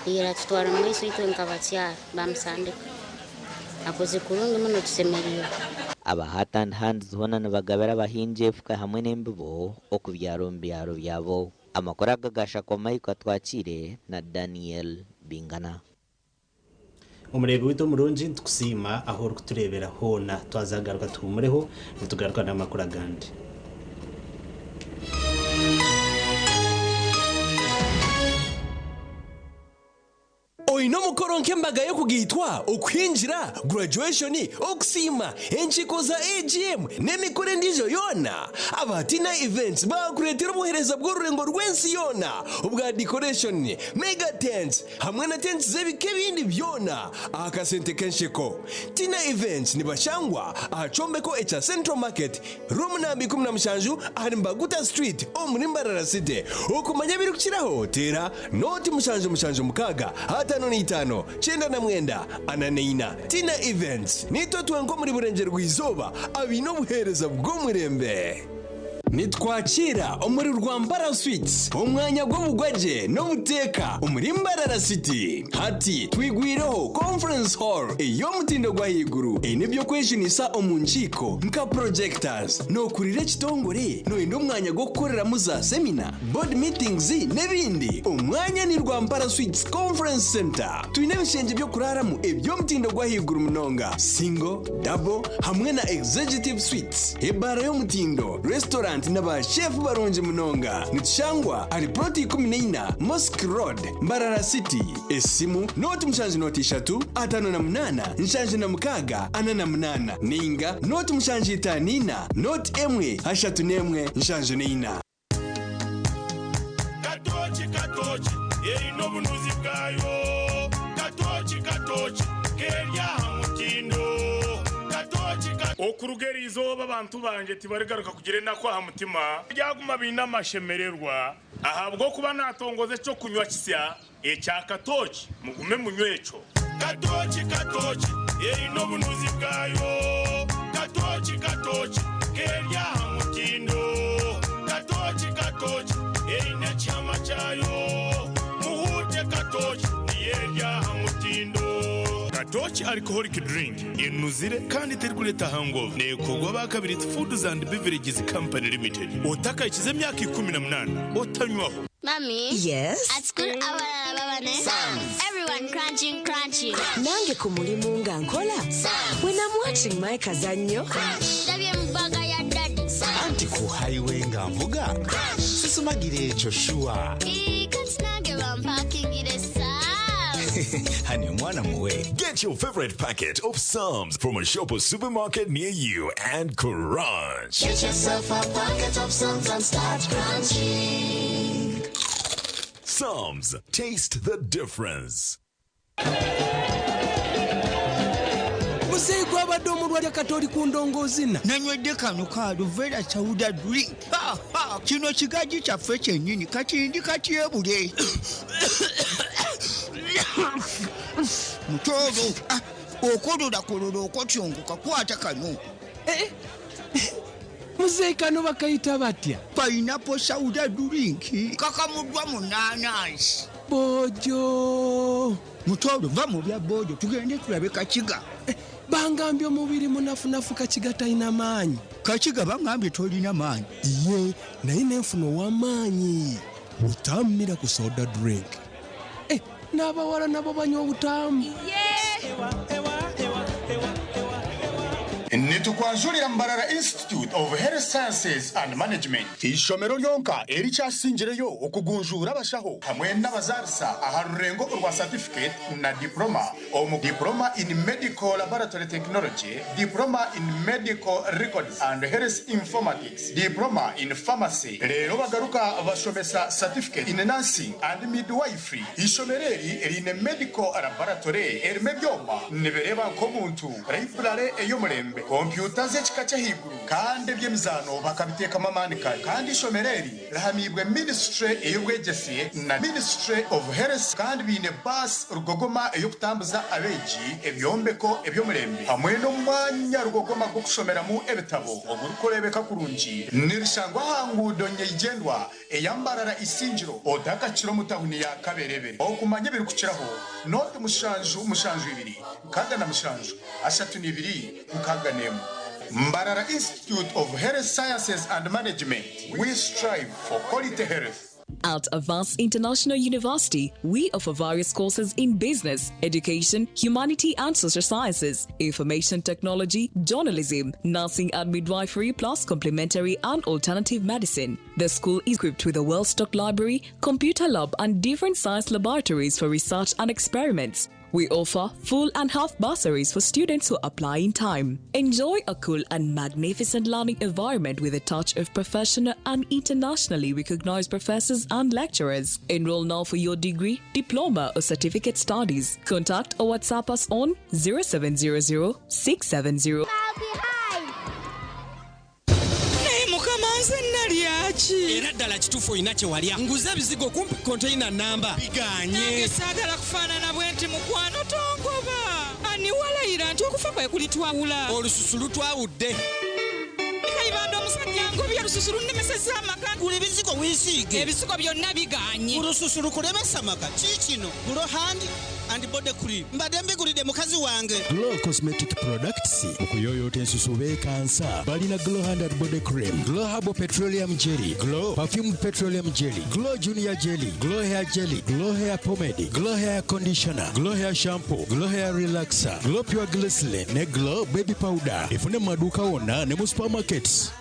eratutwara omu maiso itwe nk'abakyara bamusandika. Akoze kurungi muno tusemeriirwe. Aba Heart and Hands hoona nibagabira abahingi efuka hamwe n'embibo okubyara omu byaro byabo. Amakuru aga gashakwa Michael Atwakire na Daniel Bingana. Omureebi waitu omurungi nitukusiima ahu orikutureebera hoona. Twaza kugaruka tuhumureho nitugaruka n'amakuru agandi. Oine omukoro nk'embaga y'okugaitwa, okuhingira, graduation, okusiima, enkiiko za AGM n'emikoro endiijo yoona? Aba Tina Events baakureetera obuheereza bw'orurengo rw'ensi yoona obwa decoration, mega tents hamwe na tents z'ebika ebindi byona aha kasente k'ensheko. Tina Events nibashangwa aha kyombeko ekya Central Market, Room namba 17 ahari Mbaguta Street omuri Mbarara City. Okumanya ebirikukiraho teera 0 7 7 6 55 99 44. Tina Events, Niitwe twenka omuri Burengyerwa-izooba abaine obuheereza bw'omurembe. Nitwakiira omuri Rwampara Suites, omwanya gw'obugwagye n'obuteeka omuri Mbarara City. Hati twigwireho Conference Hall ey'omutindo gw'ahaiguru eine eby'okwejunisa omu nkiiko nka projectors. Nookurira ekitongore nooyenda omwanya gw'okukoreramu za semina, board meetings n'ebindi? Omwanya ni Rwampara Suites Conference Centre. Twine ebishengye by'okuraaramu eby'omutindo gw'ahaiguru munonga, single, double hamwe na executive suites, ebaara y'omutindo, restaurant na ba chef barungi munonga. Nitushangwa ahari plot 14 Mosque Road, Mbarara City. Esimu 0 7 0 3 58 76 48 ninga 0 7 5 4 0 1 31 74. Katoki katoki eine obunuzi bwayo. Katoki katoki keri aha mutindo. Katoki katoki. Okuruga eri izooba abantu bangye tibarigaruka kugira enaku aha mutima, baryaguma baine amashemererwa, ahabw'okuba naatongoza eky'okunywa kisya ekya katooki, mugume munywe ekyo. Katooki, katooki, eine obunuzi bwayo, Katooki, katooki, k'eri aha mutindo, Katooki, katooki, eine ekihama kyayo, Muhuute katooki, niyo eri aha mutindo. Katooki Alcoholic Drink enuzire kandi terikureeta hangover. Neekorwa aba Kabiriti Foods and Beverages Company Limited. Otakahikize emyaka 18 otanywaho. Mummy. Yes? At school abalala baba ne Sums. Everyone crunching crunching. Nange ku mulimu nga nkola. Sums. When I'm watching my kazannyo. Crunch. Ndabye mu bbaga ya daddy. Sums. Anti ku highway nga nvuga. Crunch. Sisumagira ekyo shuwa. Ii, kati nange bampakingire Sums. Honey, omwana muwe. Get your favorite packet of Psalms from a shop or supermarket near you and crunch. Get yourself a packet of Psalms and start crunching. Psalms, taste the difference. Muzeeyi gwabadde omulwadde kati oli ku ndongoozina. Nanywedde kano ka Aluvera Sauda Drink. Ha, ha, kino kigaji kyaffe kyennyini kati ndi katyebule. Mutooro, ah, okololakololo okotyongoka kwata kano. Eh, eh, muzeeyi kano bakayita batya? Pineapple Sauda Drink kakamuddwa mu naanansi. Boojo. Mutooro, va mu bya boojo tugende tulabe Kakiga. Eh, bangambye omubiri munafunafu Kakiga talina maanyi. Kakiga bangambye tolina maanyi. Iye, naye nenfuna ow'amaanyi. Butammira ku soda drink. Eh, n'abawala nabo banywa obutaamu. Nitukwanjurira Mbarara Institute of Health Sciences and Management, eishomero ryonka erikyasingireyo okugunjuura abashaho hamwe n'abazaarisa aha rurengo orwa certificate na diploma omu Diploma in Medical Laboratory Technology, Diploma in Medical Records and Health Informatics, Diploma in Pharmacy. Reero bagaruka bashomesa Certificate in Nursing and Midwifery. Eishomero eri riine Medical Laboratory erimu ebyoma nibireeba nk'omuntu, Library ey'omurembe, kompyuta z'ekika ky'ahaiguru kandi eby'emizaano bakabiteekamu amaani kare. Kandi eishomero eri rihamiibwe Ministry ey'obwegyese na Ministry of Health kandi baine baasi rugogoma ey'okutambuza abeegi, ebyombeko eby'omurembe hamwe n'omwanya rugogoma gw'okushomeramu ebitabo ogurikureebeka kurungi. Nirishangwa aha nguudo nyeigyendwa eya Mbarara Isingiro otakakira omu tawuni ya Kaberebere. Okumanya ebirikukiraho, nooti mushanju mushanju ibiri 67 32 61. Mbarara Institute of Health Sciences and Management, we strive for quality health. At Avance International University, we offer various courses in business, education, humanity and social sciences, information technology, journalism, nursing and midwifery, plus complementary and alternative medicine. The school is equipped with a well-stocked library, computer lab and different science laboratories for research and experiments. We offer full and half bursaries for students who apply in time. Enjoy a cool and magnificent learning environment with a touch of professional and internationally recognized professors and lecturers. Enroll now for your degree, diploma, or certificate studies. Contact or WhatsApp us on 0700 670. Naye mukama nze nalya ki? Era ddala kituufu olina kye walya. Nguze ebizigo kumpi konteyina nnamba bigaanye. Nange saagala kufaanana bwe nti mukwano tongoba. Ani walayira nti okufa kwe kulitwawula? Olususu lutwawudde. Kayibanda omusajja ngobye olususu lunnemesezza amaka. Gula ebizigo weesiige. Ebizigo byonna bigaanye. Olususu lukulemesa amaka. Kiikino Glow Hand and Body Cream. Mbadde mbigulidde mukazi wange. Glow Cosmetic Products mu kuyooyoota ensusu beekansa. Balina Glow Hand and Body Cream, Glow Herbal Petroleum Jelly, Glow Perfumed Petroleum Jelly, Glow Junior Jelly, Glow Hair Jelly, Glow Hair Pomade, Glow Hair Conditioner, Glow Hair Shampoo, Glow Hair Relaxer, Glow Pure Glycerin ne Glow Baby Powder. Efune mu maduuka wonna ne mu supermarkets.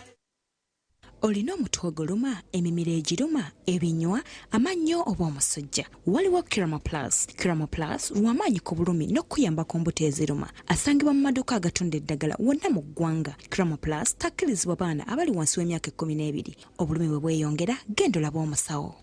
Olina omutwe oguluma, emimiro egiruma, ebinywa, amannyo oba omusujja? Waliwo Kirama Plus. Kirama Plus lw'amaanyi ku bulumi n'okukuyamba ku mbuto eziruma. Asangibwa mu maduuka agatunda eddagala wonna mu ggwanga. Kirama Plus takkirizibwa baana abali wansi w'emyaka ekkumi n'ebiri. Obulumi bwe bweyongera, genda olabe omusawo.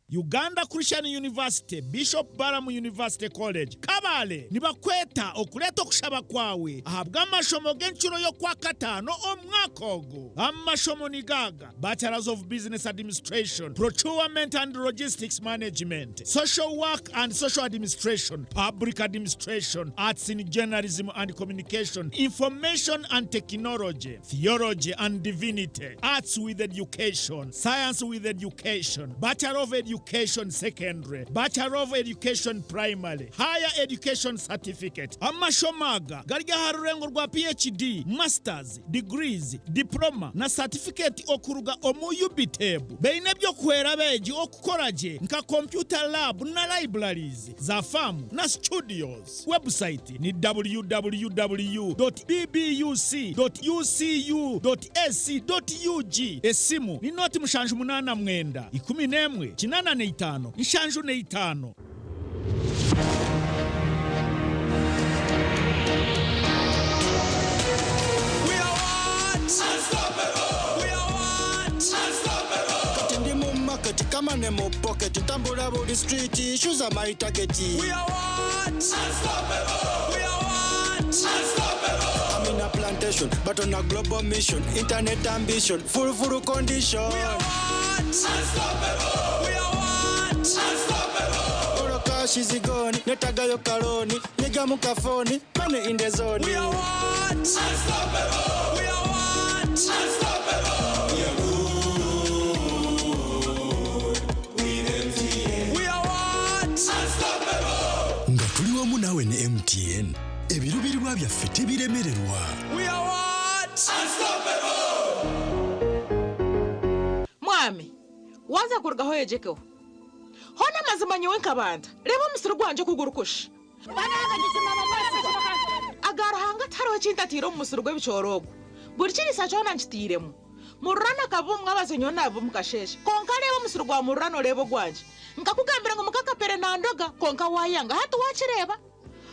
Uganda Christian University, Bishop Balaam University College, Kabale nibakweta okureeta okushaba kwawe ahabw'amashomo g'encuro y'okwakataano omwaka ogu. Amashomo ni gaaga, Bachelors of Business Administration, Procurement and Logistics Management, Social Work and Social Administration, Public Administration, Arts in Journalism and Communication, Information and Technology, Theology and Divinity, Arts with Education, Science with Education, Bachelor of Education Secondary, Bachelor of Education Primary, Higher Education Certificate. Amashomo aga gari aha rurengo rwa PhD, Masters, Degrees, Diploma na Certificate okuruga omu UBTEB. Baine eby'okuhwera abeegi okukora gye nka computer lab na libraries za faamu na studios. Website ni www.bbuc.ucu.ac.ug. Esimu ni noti 79 11 85 75. Kati ndi mu market kama ne mu pocket tambula buli street shoes are my target. We are what? Unstoppable. We are what? Unstoppable. I'm in a plantation but on a global mission, internet ambition, full full condition. We are what? Unstoppable. We are what? Unstoppable. All cash is gone, netagayo kaloni, nyiga mu kafoni, money in the zone. We are what? Unstoppable. We are what? Unstoppable. We are We are what? Unstoppable. Nga tuli wamu naawe ne MTN ebiruubirirwa byaffe tebiremererwa. We are what? Unstoppable. Mwami waza kurugaho yejekeho hona amazima nyowe nkabanda reba omusiri gwanje okugurukusha aga Ruhanga tihariho ekintu omu musiri gw'ebicoori ogu buri kiriisa kyona nkitiiremu mururana akaba omwabazo nyowe naaba omukasheeshe konka reeba omusiri gwa mururana oreeba ogwangye nkakugambira ngu mukakapere nandoga konka wayanga hati wakireeba.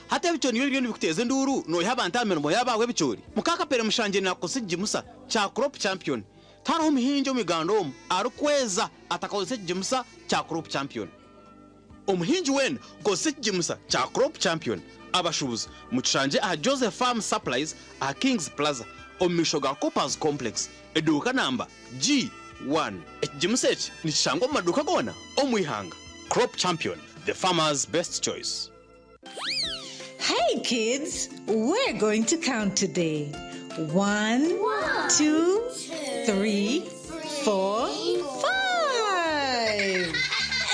Hati ebicoori nibyo biriyo nibikuteeza enduuru noiha abantu aha mirimo yaabo ebicoori mukakapere mushangye nakukosa ekigimusa kya Crop Champion. Tihariho omuhingi omu Uganda omu arikweza atakakozesa ekigimusa kya Crop Champion. Omuhingi weena kozesa ekigimusa kya Crop Champion. Abashuubuzi mutushangye aha Joseph Farm Supplies aha Kings Plaza omu maisho ga Coopers Complex eduuka namba G1. Ekigimusa eki nikishangwa omu maduuka goona omu ihanga. Crop Champion, the farmer's best choice. Hey kids, we're going to count today. One, two, three, four, five.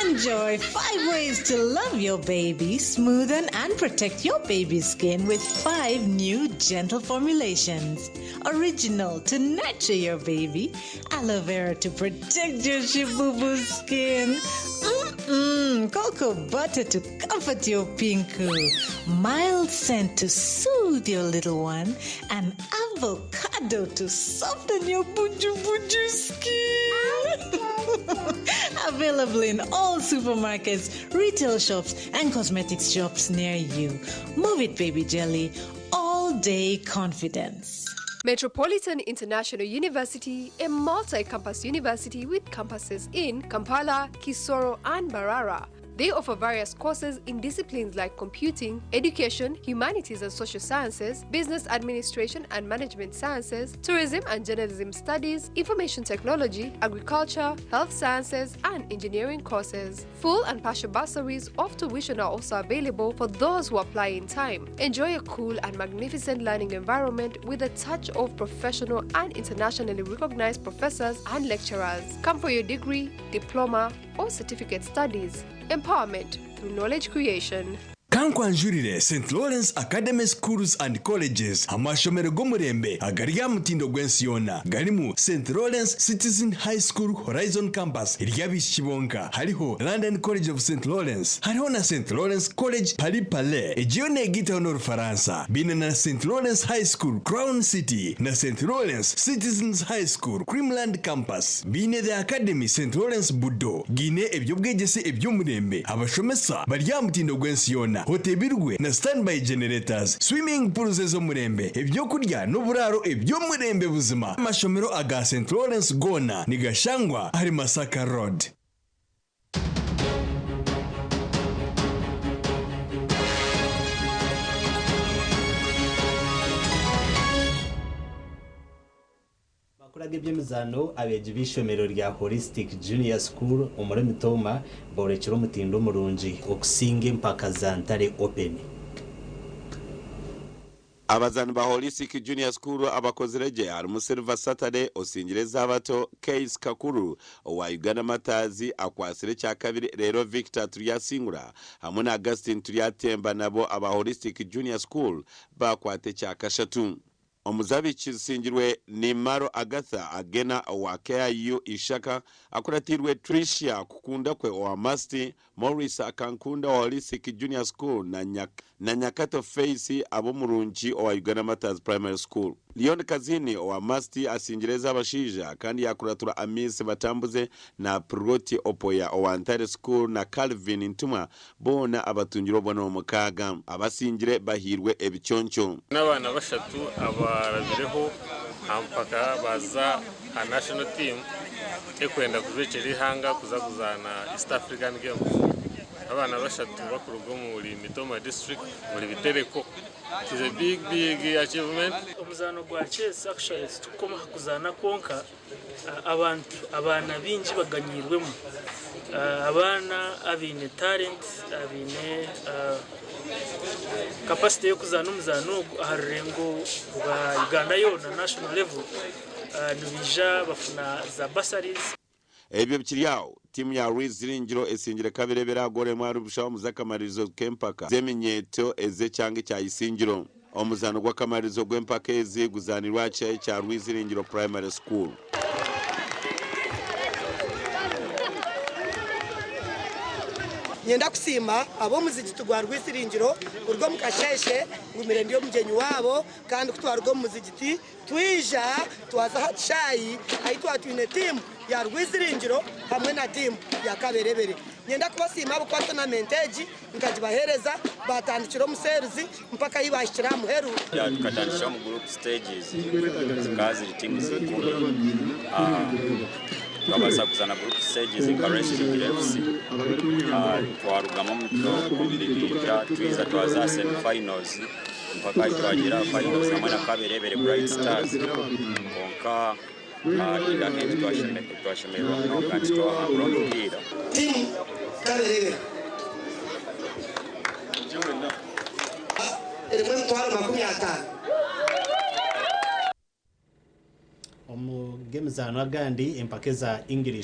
Enjoy 5 ways to love your baby, smoothen and protect your baby's skin with 5 new gentle formulations. Original to nurture your baby, aloe vera to protect your shibubu skin, cocoa butter to comfort your pinku, mild scent to soothe your little one, and avocado to soften your buju buju skin. Available in all supermarkets, retail shops, and cosmetics shops near you. Move it, baby jelly. All day confidence. Metropolitan International University, a multi-campus university with campuses in Kampala, Kisoro, and Mbarara. They offer various courses in disciplines like computing, education, humanities and social sciences, business administration and management sciences, tourism and journalism studies, information technology, agriculture, health sciences, and engineering courses. Full and partial bursaries of tuition are also available for those who apply in time. Enjoy a cool and magnificent learning environment with a touch of professional and internationally recognized professors and lecturers. Come for your degree, diploma, or certificate studies. Empowerment through knowledge creation. Kankwanjurire St Lawrence Academy Schools and Colleges, amashomero g'omurembe agari aha mutindo gw'ensi yoona garimu St Lawrence Citizen High School Horizon Campus ery'abaishiki bonka, hariho London College of St Lawrence, hariho na St Lawrence College Paris Palais egiyo neegaitaho n'Orufaransa, baine na St Lawrence High School Crown City na St Lawrence Citizens High School Creamland Campus, baine The Academy St Lawrence Budo, giine eby'obwegyese eby'omurembe, abashomesa bari aha mutindo gw'ensi yoona, hotebirwe na standby generators, swimming pools ez'omurembe, ebyokurya n'oburaaro eby'omurembe buzima. Amashomero aga St Lawrence goona nigashangwa ahari Masaka Road. Ag'eby'emizaano, abeegi b'eishomero rya Holistic Junior School omuri Mitooma boorekire omutindo murungi okusinga empaka za Ntare Open. Abazaani ba Holistic Junior School abakozire gye harimu Silver Saturday osingire ez'abato, Case Kakuru owa Uganda Martyrs akwatsire ekyakabiri reero Victor Turyasingura hamwe na Augustine Turyatemba nabo aba Holistic Junior School baakwata ekyakashatu. Omuzabiiki zisingirwe ni Maro Agatha Agena owa KIU Ishaka akuratiirwe Tricia Kukundakwe owa Must, Maurice Akankunda owa Holistic Junior School na Nyakato Faith Abomurungi owa Uganda Martyrs Primary School. Leon Kazini owa Must asingire ez'abashaija kandi yakuratirwa Amis Batambuze na Proti Opoya owa Ntare School na Calvin Ntumwa boona abatungire obubonero mukaaga. Abasingire bahairwe ebiconco. N'abaana bashatu abarabireho aha mpaka baaza aha national team ekwenda kujwekyera eihanga kuza kuzaana East African Games. Abaana bashatu bakuruga omuri Mitooma district omuri Bitereko. It is a big big achievement. Omuzaano gwa chess actually titukukoma aha kuzaana kwonka, abantu abaana baingi baganyiirwemu. Abaana abaine talent, abaine capacity y'okuzaana omuzaano ogu aha rurengo rwa Uganda yoona, national level, nibaija bafuna za bursaries. Ebyo bikiri aho, tiimu ya Rwiziringiro esingire Kabirebere aha goolo emwe ahari busha omu z'akamaririzo k'empaka z'eminyeeto ez'ekyanga ekya Isingiro. Omuzaano gw'akamaririzo gw'empaka ezi guzaanirwe aha kishaayi kya Rwiziringiro Primary School. Nyenda kusiima ab'omuzigiti gwa Rwisiringiro kuruga omu kasheeshe ngumire ndi omugyenyi waabo kandi ku twaruga omu muzigiti twija twaza aha kishaayi ahi twaba twine tiimu ya Rwiziringiro hamwe na tiimu ya Kaberebere. Nyenda kubasiima ahabw'okuba tonamenti egi nkagibaheereza baatandikira omu seeruzi mpaka ahi baahikire aha muheru. Tukatandikira omu group stages zikaba ziri tiimu 10. Tukabaasa kuza na group stages nka Rwesirigiro FC. Twarugamu omu bibinja twiza twaza aha semi finals mpaka ahi twagyera aha finals hamwe na Kaberebere Bright Stars kwonka in the end twashemererwa munonga nti twahangura omupiira. Tiimu Kaberebere erimu emitwaro 50. Omu g'emizaano agandi, empaka eza English.